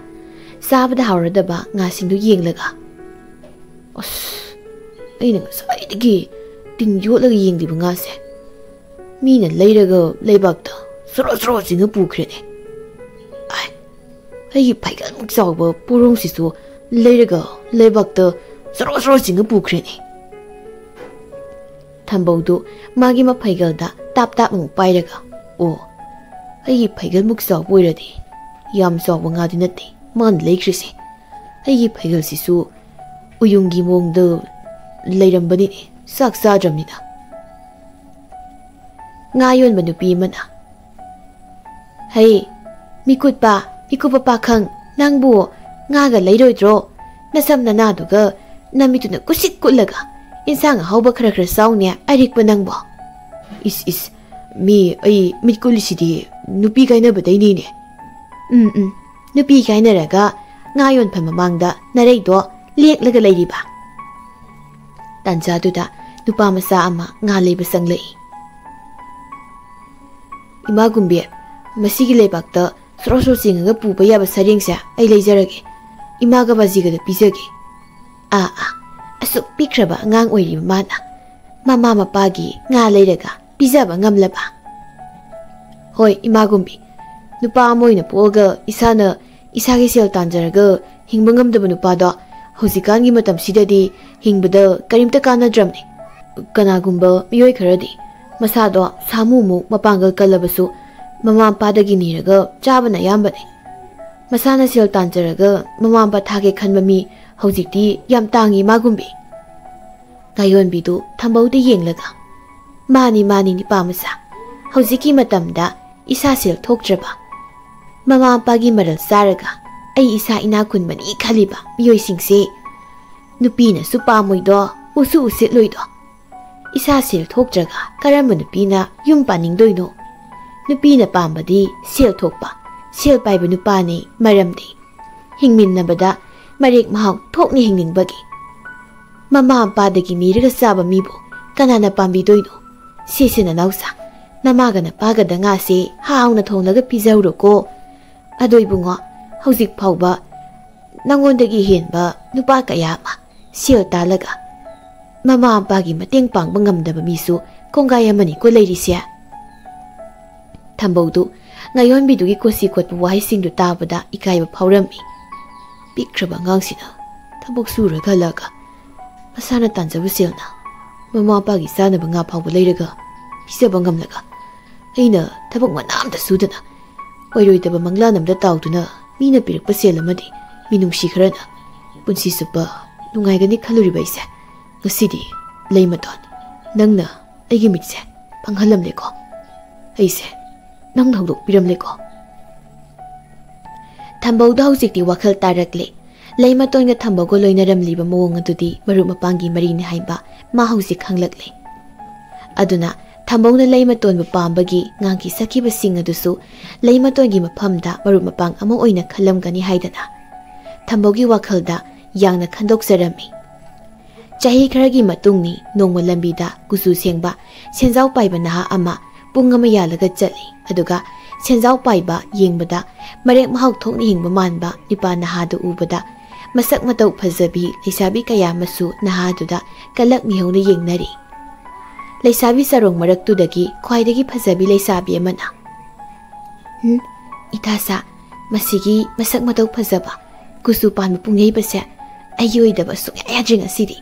ꯆꯥꯕꯗ ꯍꯥꯎꯔꯗꯕ ꯉꯥꯁꯤꯡꯗꯨ ꯌꯦꯡꯂꯒ, "ꯑꯁ, ꯑꯩꯅ ꯉꯁꯥꯏꯗꯒꯤ ꯇꯤꯟ ꯌꯣꯠꯂꯒ ꯌꯦꯡꯂꯤꯕ ꯉꯥꯁꯦ ꯃꯤꯅ ꯂꯩꯔꯒ ꯂꯩꯕꯥꯛꯇ ꯁꯣꯔꯣ ꯁꯣꯔꯣ ꯆꯤꯡꯉ ꯄꯨꯈ꯭ꯔꯦꯅꯦ꯫ ꯑꯥꯏ, ꯑꯩꯒꯤ ꯐꯩꯒꯟꯃꯨꯛ ꯆꯥꯎꯕ ꯄꯣꯔꯣꯡꯁꯤꯁꯨ ꯂꯩꯔꯒ ꯂꯩꯕꯥꯛꯇ ꯁꯣꯔꯣ ꯁꯣꯔꯣ ꯆꯤꯡꯉ ꯄꯨꯈ꯭ꯔꯦꯅꯦ꯫" ꯊꯝꯕꯧꯗꯨ ꯃꯥꯒꯤ ꯃꯐꯩꯒꯜꯗ ꯇꯥꯞ ꯇꯥꯞ ꯑꯃꯨꯛ ꯄꯥꯏꯔꯒ, "ꯑꯣ, ꯑꯩꯒꯤ ꯐꯩꯒꯜꯃꯨꯛ ꯆꯥꯎꯕ ꯑꯣꯏꯔꯗꯤ ꯌꯥꯝ ꯆꯥꯎꯕ ꯉꯥꯗꯤ ꯅꯠꯇꯦ ꯃꯥꯅ ꯂꯩꯈ꯭ꯔꯤꯁꯦ꯫ ꯑꯩꯒꯤ ꯐꯩꯒꯜꯁꯤꯁꯨ ꯎꯌꯨꯡꯒꯤ ꯃꯑꯣꯡꯗ ꯂꯩꯔꯝꯕꯅꯤꯅꯦ, ꯆꯥꯛ ꯆꯥꯗ꯭ꯔꯕꯅꯤꯅ"꯫ ꯉꯥ ꯌꯣꯟꯕ ꯅꯨꯄꯤ ꯑꯃꯅ, "ꯍꯩ, ꯃꯤꯀꯨꯠꯄ, ꯃꯤꯀꯨꯞꯄ ꯄꯥꯈꯪ, ꯅꯪꯕꯨ ꯉꯥꯒ ꯂꯩꯔꯣꯏꯗ꯭ꯔꯣ? ꯅꯁꯝ ꯅꯅꯥꯗꯨꯒ ꯅꯃꯤꯠꯇꯨꯅ ꯀꯨꯁꯤꯛ ꯀꯨꯠꯂꯒ ꯏꯟꯁꯥꯡ ꯑꯍꯥꯎꯕ ꯈꯔ ꯈꯔ ꯆꯥꯎꯅꯦ, ꯑꯔꯤꯛꯄ ꯅꯪꯕꯣ"꯫ "ꯏꯁ ꯏꯁ, ꯃꯤ ꯑꯩ ꯃꯤꯠ ꯀꯨꯠꯂꯤꯁꯤꯗꯤ ꯅꯨꯄꯤ ꯀꯥꯏꯅꯕꯗꯩꯅꯤꯅꯦ"꯫ "ꯎꯝ ꯎꯝ, ꯅꯨꯄꯤ ꯀꯥꯏꯅꯔꯒ ꯉꯥ ꯌꯣꯟꯐꯝ ꯃꯃꯥꯡꯗ ꯅꯔꯩꯗꯣ ꯂꯦꯛꯂꯒ ꯂꯩꯔꯤꯕ"꯫ ꯇꯥꯟꯖꯥꯗꯨꯗ ꯅꯨꯄꯥ ꯃꯆꯥ ꯑꯃ ꯉꯥ ꯂꯩꯕ ꯆꯪꯂꯛꯏ꯫ "ꯏꯃꯥ ꯒꯨꯝꯕꯤ, ꯃꯁꯤꯒꯤ ꯂꯩꯕꯥꯛꯇ ꯁꯣꯔꯣ ꯁꯣꯔꯣ ꯆꯤꯡꯉꯒ ꯄꯨꯕ ꯌꯥꯕ ꯁꯔꯦꯡꯁꯦ ꯑꯩ ꯂꯩꯖꯔꯒꯦ꯫ ꯏꯃꯥꯒ ꯕꯥꯖꯤꯒꯗ ꯄꯤꯖꯒꯦ"꯫ ꯑꯥ ꯑꯥ, ꯑꯁꯨꯛ ꯄꯤꯛꯈ꯭ꯔꯕ ꯑꯉꯥꯡ ꯑꯣꯏꯔꯤꯕ ꯃꯥꯅ ꯃꯃꯥ ꯃꯄꯥꯒꯤ ꯉꯥ ꯂꯩꯔꯒ ꯄꯤꯖꯕ ꯉꯝꯂꯕ? "ꯍꯣꯏ, ꯏꯃꯥ ꯒꯨꯝꯕꯤ, ꯅꯨꯄꯥ ꯑꯃ ꯑꯣꯏꯅ ꯄꯣꯛꯑꯒ ꯏꯁꯥꯅ ꯏꯁꯥꯒꯤ ꯁꯦꯜ ꯇꯥꯟꯖꯔꯒ ꯍꯤꯡꯕ ꯉꯝꯗꯕ ꯅꯨꯄꯥꯗꯣ ꯍꯧꯖꯤꯛꯀꯥꯟꯒꯤ ꯃꯇꯝꯁꯤꯗꯗꯤ ꯍꯤꯡꯕꯗ ꯀꯔꯤꯝꯇ ꯀꯥꯟꯅꯗ꯭ꯔꯕꯅꯤ꯫ ꯀꯅꯥꯒꯨꯝꯕ ꯃꯤꯑꯣꯏ ꯈꯔꯗꯤ ꯃꯁꯥꯗꯣ ꯁꯥꯃꯨꯃꯨꯛ ꯃꯄꯥꯡꯒꯜ ꯀꯜꯂꯕꯁꯨ ꯃꯃꯥ ꯃꯄꯥꯗꯒꯤ ꯅꯤꯔꯒ ꯆꯥꯕꯅ ꯑꯌꯥꯝꯕꯅꯤ꯫ ꯃꯁꯥꯅ ꯁꯦꯜ ꯇꯥꯟꯖꯔꯒ ꯃꯃꯥ ꯃꯄꯥ ꯊꯥꯒꯦ ꯈꯟꯕ ꯃꯤ ꯍꯧꯖꯤꯛꯇꯤ ꯌꯥꯝ ꯇꯥꯡꯉꯤ, ꯏꯃꯥ ꯒꯨꯝꯕꯤ"꯫ ꯉꯥꯌꯣꯟꯕꯤꯗꯨ ꯊꯝꯕꯧꯗ ꯌꯦꯡꯂꯒ, "ꯃꯥꯅꯤ, ꯃꯥꯅꯤ, ꯅꯤꯄꯥ ꯃꯆꯥ, ꯍꯧꯖꯤꯛꯀꯤ ꯃꯇꯝꯗ ꯏꯁꯥ ꯁꯦꯜ ꯊꯣꯛꯇ꯭ꯔꯕ, ꯃꯃꯥ ꯃꯄꯥꯒꯤ ꯃꯔꯜ ꯆꯥꯔꯒ ꯑꯩ ꯏꯁꯥ ꯏꯅꯥꯛ ꯈꯨꯟꯕꯅꯤ ꯈꯜꯂꯤꯕ ꯃꯤꯑꯣꯏꯁꯤꯡꯁꯦ ꯅꯨꯄꯤꯅꯁꯨ ꯄꯥꯝꯃꯣꯏꯗꯣ, ꯎꯁꯨ ꯎꯁꯤꯠꯂꯣꯏꯗꯣ꯫ ꯏꯁꯥ ꯁꯦꯜ ꯊꯣꯛꯇ꯭ꯔꯒ ꯀꯔꯝꯕ ꯅꯨꯄꯤꯅ ꯌꯨꯝ ꯄꯥꯅꯤꯡꯗꯣꯏꯅꯣ? ꯅꯨꯄꯤꯅ ꯄꯥꯝꯕꯗꯤ ꯁꯦꯜ ꯊꯣꯛꯄ, ꯁꯦꯜ ꯄꯥꯏꯕ ꯅꯨꯄꯥꯅꯤ, ꯃꯔꯝꯗꯤ ꯍꯤꯡꯃꯤꯟꯅꯕꯗ ꯃꯔꯦꯛ ꯃꯍꯥꯎ ꯊꯣꯛꯅ ꯍꯤꯡꯅꯤꯡꯕꯒꯤ꯫ ꯃꯃꯥ ꯃꯄꯥꯗꯒꯤ ꯅꯤꯔꯒ ꯆꯥꯕ ꯃꯤꯕꯨ ꯀꯅꯥꯅ ꯄꯥꯝꯕꯤꯗꯣꯏꯅꯣ? ꯁꯦꯁꯦ ꯅꯅꯥꯎꯆꯥ, ꯅꯃꯥꯒ ꯅꯄꯥꯒꯗ ꯉꯥꯁꯦ ꯍꯥꯎꯅ ꯊꯣꯡꯂꯒ ꯄꯤꯖꯍꯧꯔꯣꯀꯣ꯫ ꯑꯗꯣ ꯏꯕꯨꯡꯉꯣ, ꯍꯧꯖꯤꯛ ꯐꯥꯎꯕ ꯅꯉꯣꯟꯗꯒꯤ ꯍꯦꯟꯕ ꯅꯨꯄꯥ ꯀꯌꯥ ꯑꯃ ꯁꯦꯜ ꯇꯥꯜꯂꯒ ꯃꯃꯥ ꯃꯄꯥꯒꯤ ꯃꯇꯦꯡ ꯄꯥꯡꯕ ꯉꯝꯗꯕ ꯃꯤꯁꯨ ꯀꯣꯡꯒꯥꯏ ꯑꯃꯅꯤꯀꯣ ꯂꯩꯔꯤꯁꯦ"꯫ ꯊꯝꯕꯧꯗꯨ ꯉꯥꯌꯣꯟꯕꯤꯗꯨꯒꯤ ꯀꯣꯠꯁꯤ ꯀꯣꯠꯄ ꯋꯥꯍꯩꯁꯤꯡꯗꯨ ꯇꯥꯕꯗ ꯏꯀꯥꯏꯕ ꯐꯥꯎꯔꯝꯃꯤ꯫ ꯄꯤꯛꯈ꯭ꯔꯕ ꯑꯉꯥꯡꯁꯤꯅ ꯊꯕꯛ ꯁꯨꯔꯒ ꯍꯜꯂꯛꯑꯒ ꯃꯁꯥꯅ ꯇꯥꯟꯖꯕ ꯁꯦꯜꯅ ꯃꯃꯥ ꯃꯄꯥꯒꯤ ꯆꯥꯅꯕ ꯉꯥ ꯐꯥꯎꯕ ꯂꯩꯔꯒ ꯄꯤꯖꯕ ꯉꯝꯂꯒ, ꯑꯩꯅ ꯊꯕꯛ ꯃꯅꯥ ꯑꯝꯇ ꯁꯨꯗꯅ ꯑꯣꯏꯔꯣꯏꯗꯕ ꯃꯪꯂꯥꯟ ꯑꯃꯗ ꯇꯥꯎꯗꯨꯅ ꯃꯤꯅ ꯄꯤꯔꯛꯄ ꯁꯦꯜ ꯑꯃꯗꯤ ꯃꯤꯅꯨꯡꯁꯤ ꯈꯔꯅ ꯄꯨꯟꯁꯤ ꯆꯨꯞꯄ ꯅꯨꯡꯉꯥꯏꯒꯅꯤ ꯈꯜꯂꯨꯔꯤꯕ ꯑꯩꯁꯦ, ꯉꯁꯤꯗꯤ ꯂꯩꯃꯇꯣꯟ, ꯅꯪꯅ ꯑꯩꯒꯤ ꯃꯤꯠꯁꯦ ꯄꯪꯍꯜꯂꯝꯂꯦꯀꯣ꯫ ꯑꯩꯁꯦ ꯅꯪꯅ ꯍꯧꯗꯣꯛꯄꯤꯔꯝꯂꯦꯀꯣ꯫ ꯊꯝꯕꯧꯗ ꯍꯧꯖꯤꯛꯇꯤ ꯋꯥꯈꯜ ꯇꯥꯔꯛꯂꯦ꯫ ꯂꯩꯃꯇꯣꯟꯒ ꯊꯝꯕꯧꯒ ꯂꯣꯏꯅꯔꯝꯂꯤꯕ ꯃꯑꯣꯡ ꯑꯗꯨꯗꯤ ꯃꯔꯨꯞ ꯃꯄꯥꯡꯒꯤ ꯃꯔꯤꯅꯤ ꯍꯥꯏꯕ ꯃꯥ ꯍꯧꯖꯤꯛ ꯈꯪꯂꯛꯂꯦ꯫ ꯑꯗꯨꯅ ꯊꯝꯕꯧꯅ ꯂꯩꯃꯇꯣꯟꯕꯨ ꯄꯥꯝꯕꯒꯤ ꯉꯥꯡꯈꯤ ꯁꯛꯈꯤꯕꯁꯤꯡ ꯑꯗꯨꯁꯨ ꯂꯩꯃꯇꯣꯟꯒꯤ ꯃꯐꯝꯗ ꯃꯔꯨꯞ ꯃꯄꯥꯡ ꯑꯃ ꯑꯣꯏꯅ ꯈꯜꯂꯝꯒꯅꯤ ꯍꯥꯏꯗꯅ ꯊꯝꯕꯧꯒꯤ ꯋꯥꯈꯜꯗ ꯌꯥꯡꯅ ꯈꯟꯗꯣꯛꯆꯔꯝꯃꯤ꯫ ꯆꯍꯤ ꯈꯔꯒꯤ ꯃꯇꯨꯡꯅꯤ, ꯅꯣꯡꯃ ꯂꯝꯕꯤꯗ ꯀꯨꯆꯨ ꯁꯦꯡꯕ ꯁꯦꯟꯖꯥꯎ ꯄꯥꯏꯕ ꯅꯍꯥ ꯑꯃ ꯄꯨꯡ ꯑꯃ ꯌꯥꯜꯂꯒ ꯆꯠꯂꯤ꯫ ꯑꯗꯨꯒ ꯁꯦꯟꯖꯥꯎ ꯄꯥꯏꯕ ꯌꯦꯡꯕꯗ ꯃꯔꯦꯛ ꯃꯍꯥꯎ ꯊꯣꯛꯅ ꯍꯤꯡꯕ ꯃꯥꯟꯕ ꯅꯨꯄꯥ ꯅꯍꯥꯗꯨ ꯎꯕꯗ ꯃꯁꯛ ꯃꯇꯧ ꯐꯖꯕꯤ ꯂꯩꯁꯥꯕꯤ ꯀꯌꯥ ꯑꯃꯁꯨ ꯅꯍꯥꯗꯨꯗ ꯀꯂꯛ ꯃꯤꯍꯧꯅ ꯌꯦꯡꯅꯔꯤ꯫ ꯂꯩꯁꯥꯕꯤ ꯆꯔꯣꯡ ꯃꯔꯛꯇꯨꯗꯒꯤ ꯈ꯭ꯋꯥꯏꯗꯒꯤ ꯐꯖꯕꯤ ꯂꯩꯁꯥꯕꯤ ꯑꯃꯅ, "ꯎꯝ, ꯏꯇꯥꯁꯥ, ꯃꯁꯤꯒꯤ ꯃꯁꯛ ꯃꯇꯧ ꯐꯖꯕ, ꯀꯨꯆꯨ ꯄꯥꯟꯕ ꯄꯨꯡꯌꯩꯕꯁꯦ ꯑꯩꯒꯤ ꯑꯣꯏꯗꯕ ꯁꯨꯡꯌꯥ ꯌꯥꯗ꯭ꯔꯤ ꯉꯁꯤꯗꯤ꯫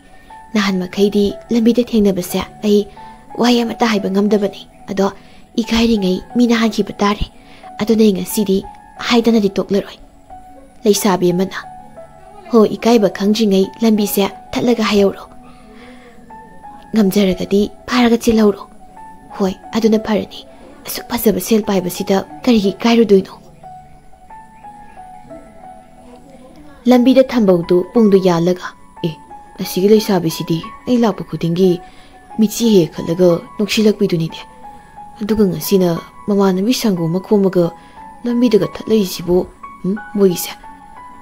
ꯅꯍꯥꯟ ꯃꯈꯩꯗꯤ ꯂꯝꯕꯤꯗ ꯊꯦꯡꯅꯕꯁꯦ ꯑꯩ ꯋꯥꯍꯩ ꯑꯃꯠꯇ ꯍꯥꯏꯕ ꯉꯝꯗꯕꯅꯤ꯫ ꯑꯗꯣ ꯏꯀꯥꯏꯔꯤꯉꯩ ꯃꯤꯅ ꯍꯥꯟꯈꯤꯕ ꯇꯥꯔꯦ꯫ ꯑꯗꯨꯅ ꯑꯩ ꯉꯁꯤꯗꯤ ꯍꯥꯏꯗꯅꯗꯤ ꯇꯣꯛꯂꯔꯣꯏ"꯫ ꯂꯩꯁꯥꯕꯤ ꯑꯃꯅ, "ꯍꯣ, ꯏꯀꯥꯏꯕ ꯈꯪꯗ꯭ꯔꯤꯉꯩ ꯂꯝꯕꯤꯁꯦ ꯊꯠꯂꯒ ꯍꯥꯏꯍꯧꯔꯣ꯫ ꯉꯝꯖꯔꯒꯗꯤ ꯐꯥꯔꯒ ꯆꯦꯜꯍꯧꯔꯣ"꯫ "ꯍꯣꯏ, ꯑꯗꯨꯅ ꯐꯔꯅꯤ꯫ ꯑꯁꯨꯛ ꯐꯖꯕ ꯁꯦꯜ ꯄꯥꯏꯕꯁꯤꯗ ꯀꯔꯤꯒꯤ ꯏꯀꯥꯏꯔꯨꯗꯣꯏꯅꯣ?" ꯂꯝꯕꯤꯗ ꯊꯝꯕꯧꯗꯨ ꯄꯨꯡꯗꯨ ꯌꯥꯜꯂꯒ, "ꯑꯦ, ꯑꯁꯤꯒꯤ ꯂꯩꯁꯥꯕꯤꯁꯤꯗꯤ ꯑꯩ ꯂꯥꯛꯄ ꯈꯨꯗꯤꯡꯒꯤ ꯃꯤꯠꯆꯤ ꯍꯦꯛ ꯈꯠꯂꯒ ꯅꯣꯛꯁꯤꯜꯂꯛꯄꯤꯗꯨꯅꯤꯅꯦ꯫ ꯑꯗꯨꯒ ꯉꯁꯤꯅ ꯃꯃꯥꯟꯅꯕꯤ ꯁꯪꯒꯣꯝ ꯑꯃ ꯈꯣꯝꯃꯒ ꯂꯝꯕꯤꯗꯒ ꯊꯠꯂꯛꯏꯁꯤꯕꯨ, ꯎꯝ, ꯃꯣꯏꯒꯤꯁꯦ꯫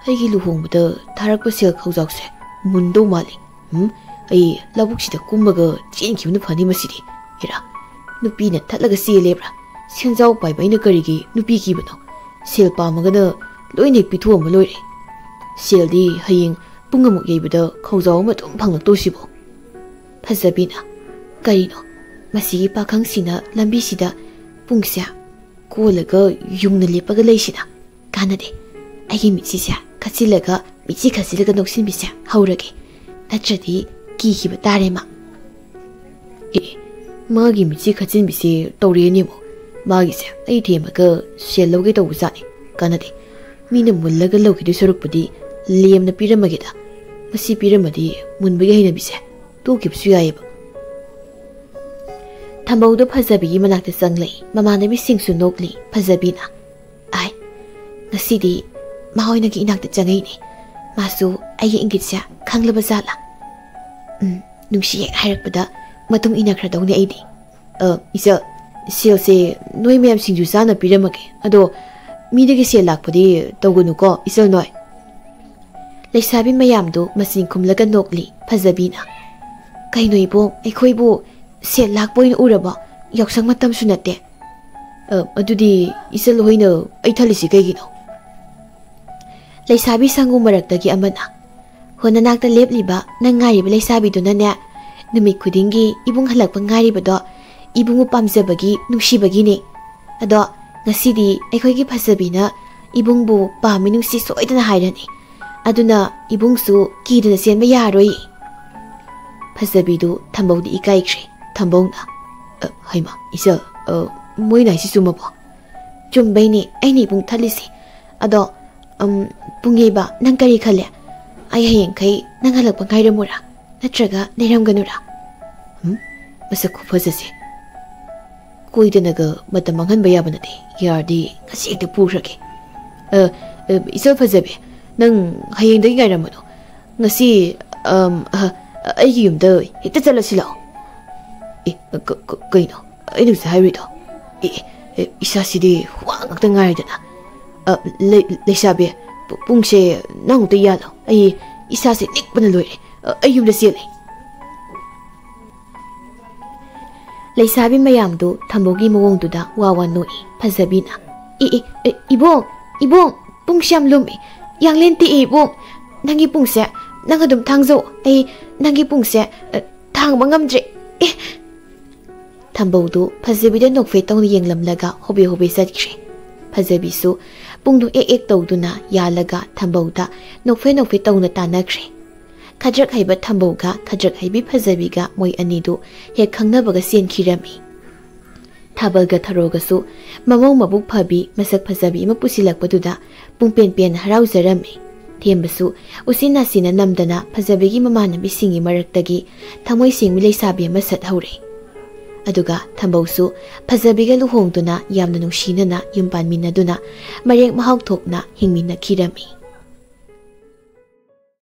ꯑꯩꯒꯤ ꯂꯨꯍꯣꯡꯕꯗ ꯊꯥꯔꯛꯄ ꯁꯦꯜ ꯈꯧꯖꯥꯎꯁꯦ ꯃꯨꯟꯗꯧ ꯃꯥꯜꯂꯤ꯫ ꯎꯝ, ꯑꯩ ꯂꯧꯕꯨꯛꯁꯤꯗ ꯀꯨꯝꯃꯒ ꯆꯦꯟꯈꯤꯕꯅ ꯐꯅꯤ ꯃꯁꯤꯗꯤ꯫ ꯍꯦꯔꯥ, ꯅꯨꯄꯤꯅ ꯊꯠꯂꯒ ꯆꯦꯜꯂꯦꯕ꯭ꯔꯥ? ꯁꯦꯟꯖꯥꯎ ꯄꯥꯏꯕ ꯑꯩꯅ ꯀꯔꯤꯒꯤ ꯅꯨꯄꯤ ꯀꯤꯕꯅꯣ? ꯁꯦꯜ ꯄꯥꯝꯃꯒꯅ ꯂꯣꯏꯅ ꯍꯦꯛ ꯄꯤꯊꯣꯛꯑꯝꯕ ꯂꯣꯏꯔꯦ꯫ ꯁꯦꯜꯗꯤ ꯍꯌꯦꯡ ꯄꯨꯡ ꯑꯃꯨꯛ ꯌꯩꯕꯗ ꯈꯧꯖꯥꯎ ꯑꯃ ꯑꯗꯨꯝ ꯐꯪꯂꯛꯇꯣꯏꯁꯤꯕꯣ"꯫ ꯐꯖꯕꯤꯅ, "ꯀꯔꯤꯅꯣ ꯃꯁꯤꯒꯤ ꯄꯥꯈꯪꯁꯤꯅ ꯂꯝꯕꯤꯁꯤꯗ ꯄꯨꯡꯁꯦ ꯀꯣꯜꯂꯒ ꯌꯨꯡꯅ ꯂꯦꯞꯄꯒ ꯂꯩꯁꯤꯅ? ꯀꯥꯟꯅꯗꯦ꯫ ꯑꯩꯒꯤ ꯃꯤꯠꯁꯤꯁꯦ ꯈꯠꯆꯤꯜꯂꯒ, ꯃꯤꯠꯁꯤ ꯈꯠꯆꯤꯜꯂꯒ ꯅꯣꯛꯁꯤꯟꯕꯤꯁꯦ ꯍꯧꯔꯒꯦ꯫ ꯅꯠꯇ꯭ꯔꯗꯤ ꯀꯤꯈꯤꯕ ꯇꯥꯔꯦ ꯃꯥ"꯫ ꯑꯦ, ꯃꯥꯒꯤ ꯃꯤꯠꯁꯤ ꯈꯠꯆꯤꯟꯕꯤꯁꯦ ꯇꯧꯔꯦꯅꯦꯕꯣ꯫ ꯃꯥꯒꯤꯁꯦ ꯑꯩ ꯊꯦꯝꯃꯒ ꯁꯦꯜ ꯂꯧꯒꯦ ꯇꯧꯕꯖꯥꯠꯅꯤ꯫ ꯀꯥꯟꯅꯗꯦ꯫ ꯃꯤꯅ ꯃꯨꯜꯂꯒ ꯂꯧꯈꯤꯗꯣꯏ ꯁꯔꯨꯛꯄꯨꯗꯤ ꯂꯦꯝꯅ ꯄꯤꯔꯝꯃꯒꯦꯗ꯫ ꯃꯁꯤ ꯄꯤꯔꯝꯃꯗꯤ ꯃꯨꯟꯕꯒꯤ ꯍꯩꯅꯕꯤꯁꯦ ꯇꯣꯛꯈꯤꯕꯁꯨ ꯌꯥꯏꯑꯕ꯫ ꯊꯝꯕꯧꯗꯣ ꯐꯖꯕꯤꯒꯤ ꯃꯅꯥꯛꯇ ꯆꯪꯂꯛꯏ꯫ ꯃꯃꯥꯟꯅꯕꯤꯁꯤꯡꯁꯨ ꯅꯣꯛꯂꯤ꯫ ꯐꯖꯕꯤꯅ, "ꯑꯥꯏ, ꯉꯁꯤꯗꯤ ꯃꯥ ꯑꯣꯏꯅꯒꯤ ꯏꯅꯥꯛꯇ ꯆꯪꯉꯛꯏꯅꯦ꯫ ꯃꯥꯁꯨ ꯑꯩꯒꯤ ꯏꯪꯒꯤꯠꯁꯦ ꯈꯪꯂꯕ ꯖꯥꯠꯂꯥ? ꯎꯝ, ꯅꯨꯡꯁꯤ ꯍꯦꯛ ꯍꯥꯏꯔꯛꯄꯗ ꯃꯇꯨꯡ ꯏꯟꯅꯈ꯭ꯔꯗꯧꯅꯦ ꯑꯩꯗꯤ꯫" "ꯑ, ꯏꯆꯜ, ꯁꯦꯜꯁꯦ ꯅꯣꯏ ꯃꯌꯥꯝ ꯁꯤꯡꯖꯨ ꯆꯥꯅ ꯄꯤꯔꯝꯃꯒꯦ꯫ ꯑꯗꯣ ꯃꯤꯗꯒꯤ ꯁꯦꯜ ꯂꯥꯛꯄꯗꯤ ꯇꯧꯒꯅꯨꯀꯣ, ꯏꯆꯜ ꯅꯣꯏ꯫" ꯂꯩꯁꯥꯕꯤ ꯃꯌꯥꯝꯗꯨ ꯃꯆꯤꯟ ꯈꯨꯝꯂꯒ ꯅꯣꯛꯂꯤ꯫ ꯐꯖꯕꯤꯅ, "ꯀꯩꯅꯣ ꯏꯕꯣꯛ, ꯑꯩꯈꯣꯏꯕꯨ ꯁꯦꯜ ꯂꯥꯛꯄ ꯑꯣꯏꯅ ꯎꯔꯕꯣ? ꯌꯥꯎꯁꯪ ꯃꯇꯝꯁꯨ ꯅꯠꯇꯦ꯫" "ꯑ, ꯑꯗꯨꯗꯤ ꯏꯆꯜ ꯍꯣꯏꯅ ꯑꯩ ꯊꯜꯂꯤꯁꯤ ꯀꯩꯒꯤꯅꯣ?" ꯂꯩꯁꯥꯕꯤ ꯁꯪꯒꯨ ꯃꯔꯛꯇꯒꯤ ꯑꯃꯅ, "ꯍꯣ, ꯅꯅꯥꯛꯇ ꯂꯦꯞꯂꯤꯕ ꯅꯪ ꯉꯥꯏꯔꯤꯕ ꯂꯩꯁꯥꯕꯤꯗꯨꯅꯅꯦ, ꯅꯨꯃꯤꯠ ꯈꯨꯗꯤꯡꯒꯤ ꯏꯕꯨꯡ ꯍꯜꯂꯛꯄ ꯉꯥꯏꯔꯤꯕꯗꯣ ꯏꯕꯨꯡꯕꯨ ꯄꯥꯝꯖꯕꯒꯤ, ꯅꯨꯡꯁꯤꯕꯒꯤꯅꯦ꯫ ꯑꯗꯣ ꯉꯁꯤꯗꯤ ꯑꯩꯈꯣꯏꯒꯤ ꯐꯖꯕꯤꯅ ꯏꯕꯨꯡꯕꯨ ꯄꯥꯝꯃꯤ ꯅꯨꯡꯁꯤ ꯁꯣꯏꯗꯅ ꯍꯥꯏꯔꯅꯤ꯫ ꯑꯗꯨꯅ ꯏꯕꯨꯡꯁꯨ ꯀꯤꯗꯅ ꯆꯦꯟꯕ ꯌꯥꯔꯣꯏ꯫" ꯐꯖꯕꯤꯗꯨ ꯊꯝꯕꯧꯗꯤ ꯏꯀꯥꯏꯈ꯭ꯔꯦ꯫ ꯊꯝꯕꯧꯅ, "ꯑ, ꯍꯩꯃꯥ, ꯏꯆꯜ, ꯑ, ꯃꯣꯏꯅ ꯍꯥꯏꯁꯤ ꯆꯨꯝꯃꯕꯣ?" "ꯆꯨꯝꯕꯩꯅꯦ ꯑꯩꯅ ꯏꯕꯨꯡ ꯊꯠꯂꯤꯁꯦ꯫ ꯑꯗꯣ, ꯎꯝ, ꯄꯨꯡꯌꯩꯕ, ꯅꯪ ꯀꯔꯤ ꯈꯜꯂꯦ? ꯑꯩ ꯍꯌꯦꯡꯈꯩ ꯅꯪ ꯍꯜꯂꯛꯄ ꯉꯥꯏꯔꯝꯃꯨꯔꯥ? ꯅꯠꯇ꯭ꯔꯒ ꯂꯩꯔꯝꯒꯅꯨꯔꯥ?" "ꯎꯝ? ꯃꯁꯛ ꯈꯨꯐꯖꯁꯦ꯫ ꯀꯣꯏꯗꯅꯒ ꯃꯇꯝ ꯃꯥꯡꯍꯟꯕ ꯌꯥꯕ ꯅꯠꯇꯦ꯫ ꯌꯥꯔꯗꯤ ꯉꯁꯤ ꯍꯦꯛꯇ ꯄꯨꯈ꯭ꯔꯒꯦ꯫ ꯑ, ꯑ, ꯏꯆꯜ ꯐꯖꯕꯤ, ꯅꯪ ꯍꯌꯦꯡꯗꯒꯤ ꯉꯥꯏꯔꯝꯃꯅꯨ꯫ ꯉꯁꯤ, ꯑꯝ, ꯑ, ꯑꯩꯒꯤ ꯌꯨꯝꯗ ꯍꯦꯛꯇ ꯆꯠꯂꯁꯤ ꯂꯥꯛꯑꯣ꯫" "ꯑꯦ, ꯀ-, ꯀ-, ꯀꯩꯅꯣ?" ꯑꯩꯅ ꯍꯧꯖꯤꯛ ꯍꯥꯏꯔꯨꯏꯗꯣ? ꯑꯦ, ꯑꯦ, ꯏꯁꯥꯁꯤꯗꯤ ꯋꯥ ꯉꯥꯛꯇ ꯉꯥꯏꯔꯗꯅ꯫ ꯑ, ꯂꯩ-, ꯂꯩꯁꯥꯕꯤ, ꯄꯨ-, ꯄꯨꯡꯁꯦ ꯅꯪ ꯑꯃꯨꯛꯇ ꯌꯥꯜꯂꯣ꯫ ꯑꯩ ꯏꯁꯥꯁꯦ ꯅꯤꯛꯄꯅ ꯂꯣꯏꯔꯦ꯫ ꯑ, ꯑꯩ ꯌꯨꯝꯗ ꯆꯦꯜꯂꯦ꯫ ꯂꯩꯁꯥꯕꯤ ꯃꯌꯥꯝꯗꯨ ꯊꯝꯕꯧꯒꯤ ꯃꯑꯣꯡꯗꯨꯗ ꯋꯥ ꯋꯥ ꯅꯣꯛꯏ꯫ ꯐꯖꯕꯤꯅ, "ꯑꯦ, ꯑꯦ, ꯑꯦ, ꯏꯕꯣꯡ, ꯏꯕꯣꯡ, ꯄꯨꯡꯁꯦ ꯌꯥꯝ ꯂꯨꯝꯃꯤ꯫ ꯌꯥꯡꯂꯦꯟ ꯇꯦꯛꯑꯦ ꯏꯕꯣꯡ꯫ ꯅꯪꯒꯤ ꯄꯨꯡꯁꯦ ꯅꯪ ꯑꯗꯨꯝ ꯊꯥꯡꯖꯧ꯫ ꯑꯩ ꯅꯪꯒꯤ ꯄꯨꯡꯁꯦ, ꯑ, ꯊꯥꯡꯕ ꯉꯝꯗ꯭ꯔꯦ꯫ ꯑꯦ!" ꯊꯝꯕꯧꯗꯨ ꯐꯖꯕꯤꯗ ꯅꯣꯛꯐꯦꯠ ꯇꯧꯅ ꯌꯦꯡꯂꯝꯂꯒ ꯍꯣꯕꯦ ꯍꯣꯕꯦ ꯆꯠꯈ꯭ꯔꯦ꯫ ꯐꯖꯕꯤꯁꯨ ꯄꯨꯡꯗꯨ ꯑꯦꯛ ꯑꯦꯛ ꯇꯧꯗꯨꯅ ꯌꯥꯜꯂꯒ ꯊꯝꯕꯧꯗ ꯅꯣꯛꯐꯦꯠ ꯅꯣꯛꯐꯦꯠ ꯇꯧꯅ ꯇꯥꯟꯅꯈ꯭ꯔꯦ꯫ ꯈꯗ꯭ꯔꯛ ꯍꯩꯕ ꯊꯝꯕꯧꯒ ꯈꯗ꯭ꯔꯛ ꯍꯩꯕꯤ ꯐꯖꯕꯤꯒ ꯃꯣꯏ ꯑꯅꯤꯗꯨ ꯍꯦꯛ ꯈꯪꯅꯕꯒ ꯆꯦꯟꯈꯤꯔꯝꯃꯤ꯫ ꯊꯥꯕꯜꯒ ꯊꯔꯣꯒꯁꯨ ꯃꯃꯧ ꯃꯕꯨꯛ ꯐꯕꯤ ꯃꯁꯛ ꯐꯖꯕꯤ ꯑꯃ ꯄꯨꯁꯤꯜꯂꯛꯄꯗꯨꯗ ꯄꯨꯡꯄꯦꯟ ꯄꯦꯟꯅ ꯍꯔꯥꯎꯖꯔꯝꯃꯤ꯫ ꯊꯦꯝꯕꯁꯨ ꯎꯆꯤꯟ ꯅꯥꯆꯤꯟꯅ ꯅꯝꯗꯅ ꯐꯖꯕꯤꯒꯤ ꯃꯃꯥꯟꯅꯕꯤꯁꯤꯡꯒꯤ ꯃꯔꯛꯇꯒꯤ ꯊꯃꯣꯏ ꯁꯦꯡꯕꯤ ꯂꯩꯁꯥꯕꯤ ꯑꯃ ꯁꯠꯍꯧꯔꯦ꯫ ꯑꯗꯨꯒ ꯊꯝꯕꯧꯁꯨ ꯐꯖꯕꯤꯒ ꯂꯨꯍꯣꯡꯗꯨꯅ ꯌꯥꯝꯅ ꯅꯨꯡꯁꯤꯅꯅ ꯌꯨꯝ ꯄꯥꯟꯃꯤꯟꯅꯗꯨꯅ ꯃꯔꯦꯛ ꯃꯍꯥꯎ ꯊꯣꯛꯅ ꯍꯤꯡꯃꯤꯟꯅꯈꯤꯔꯝꯃꯤ꯫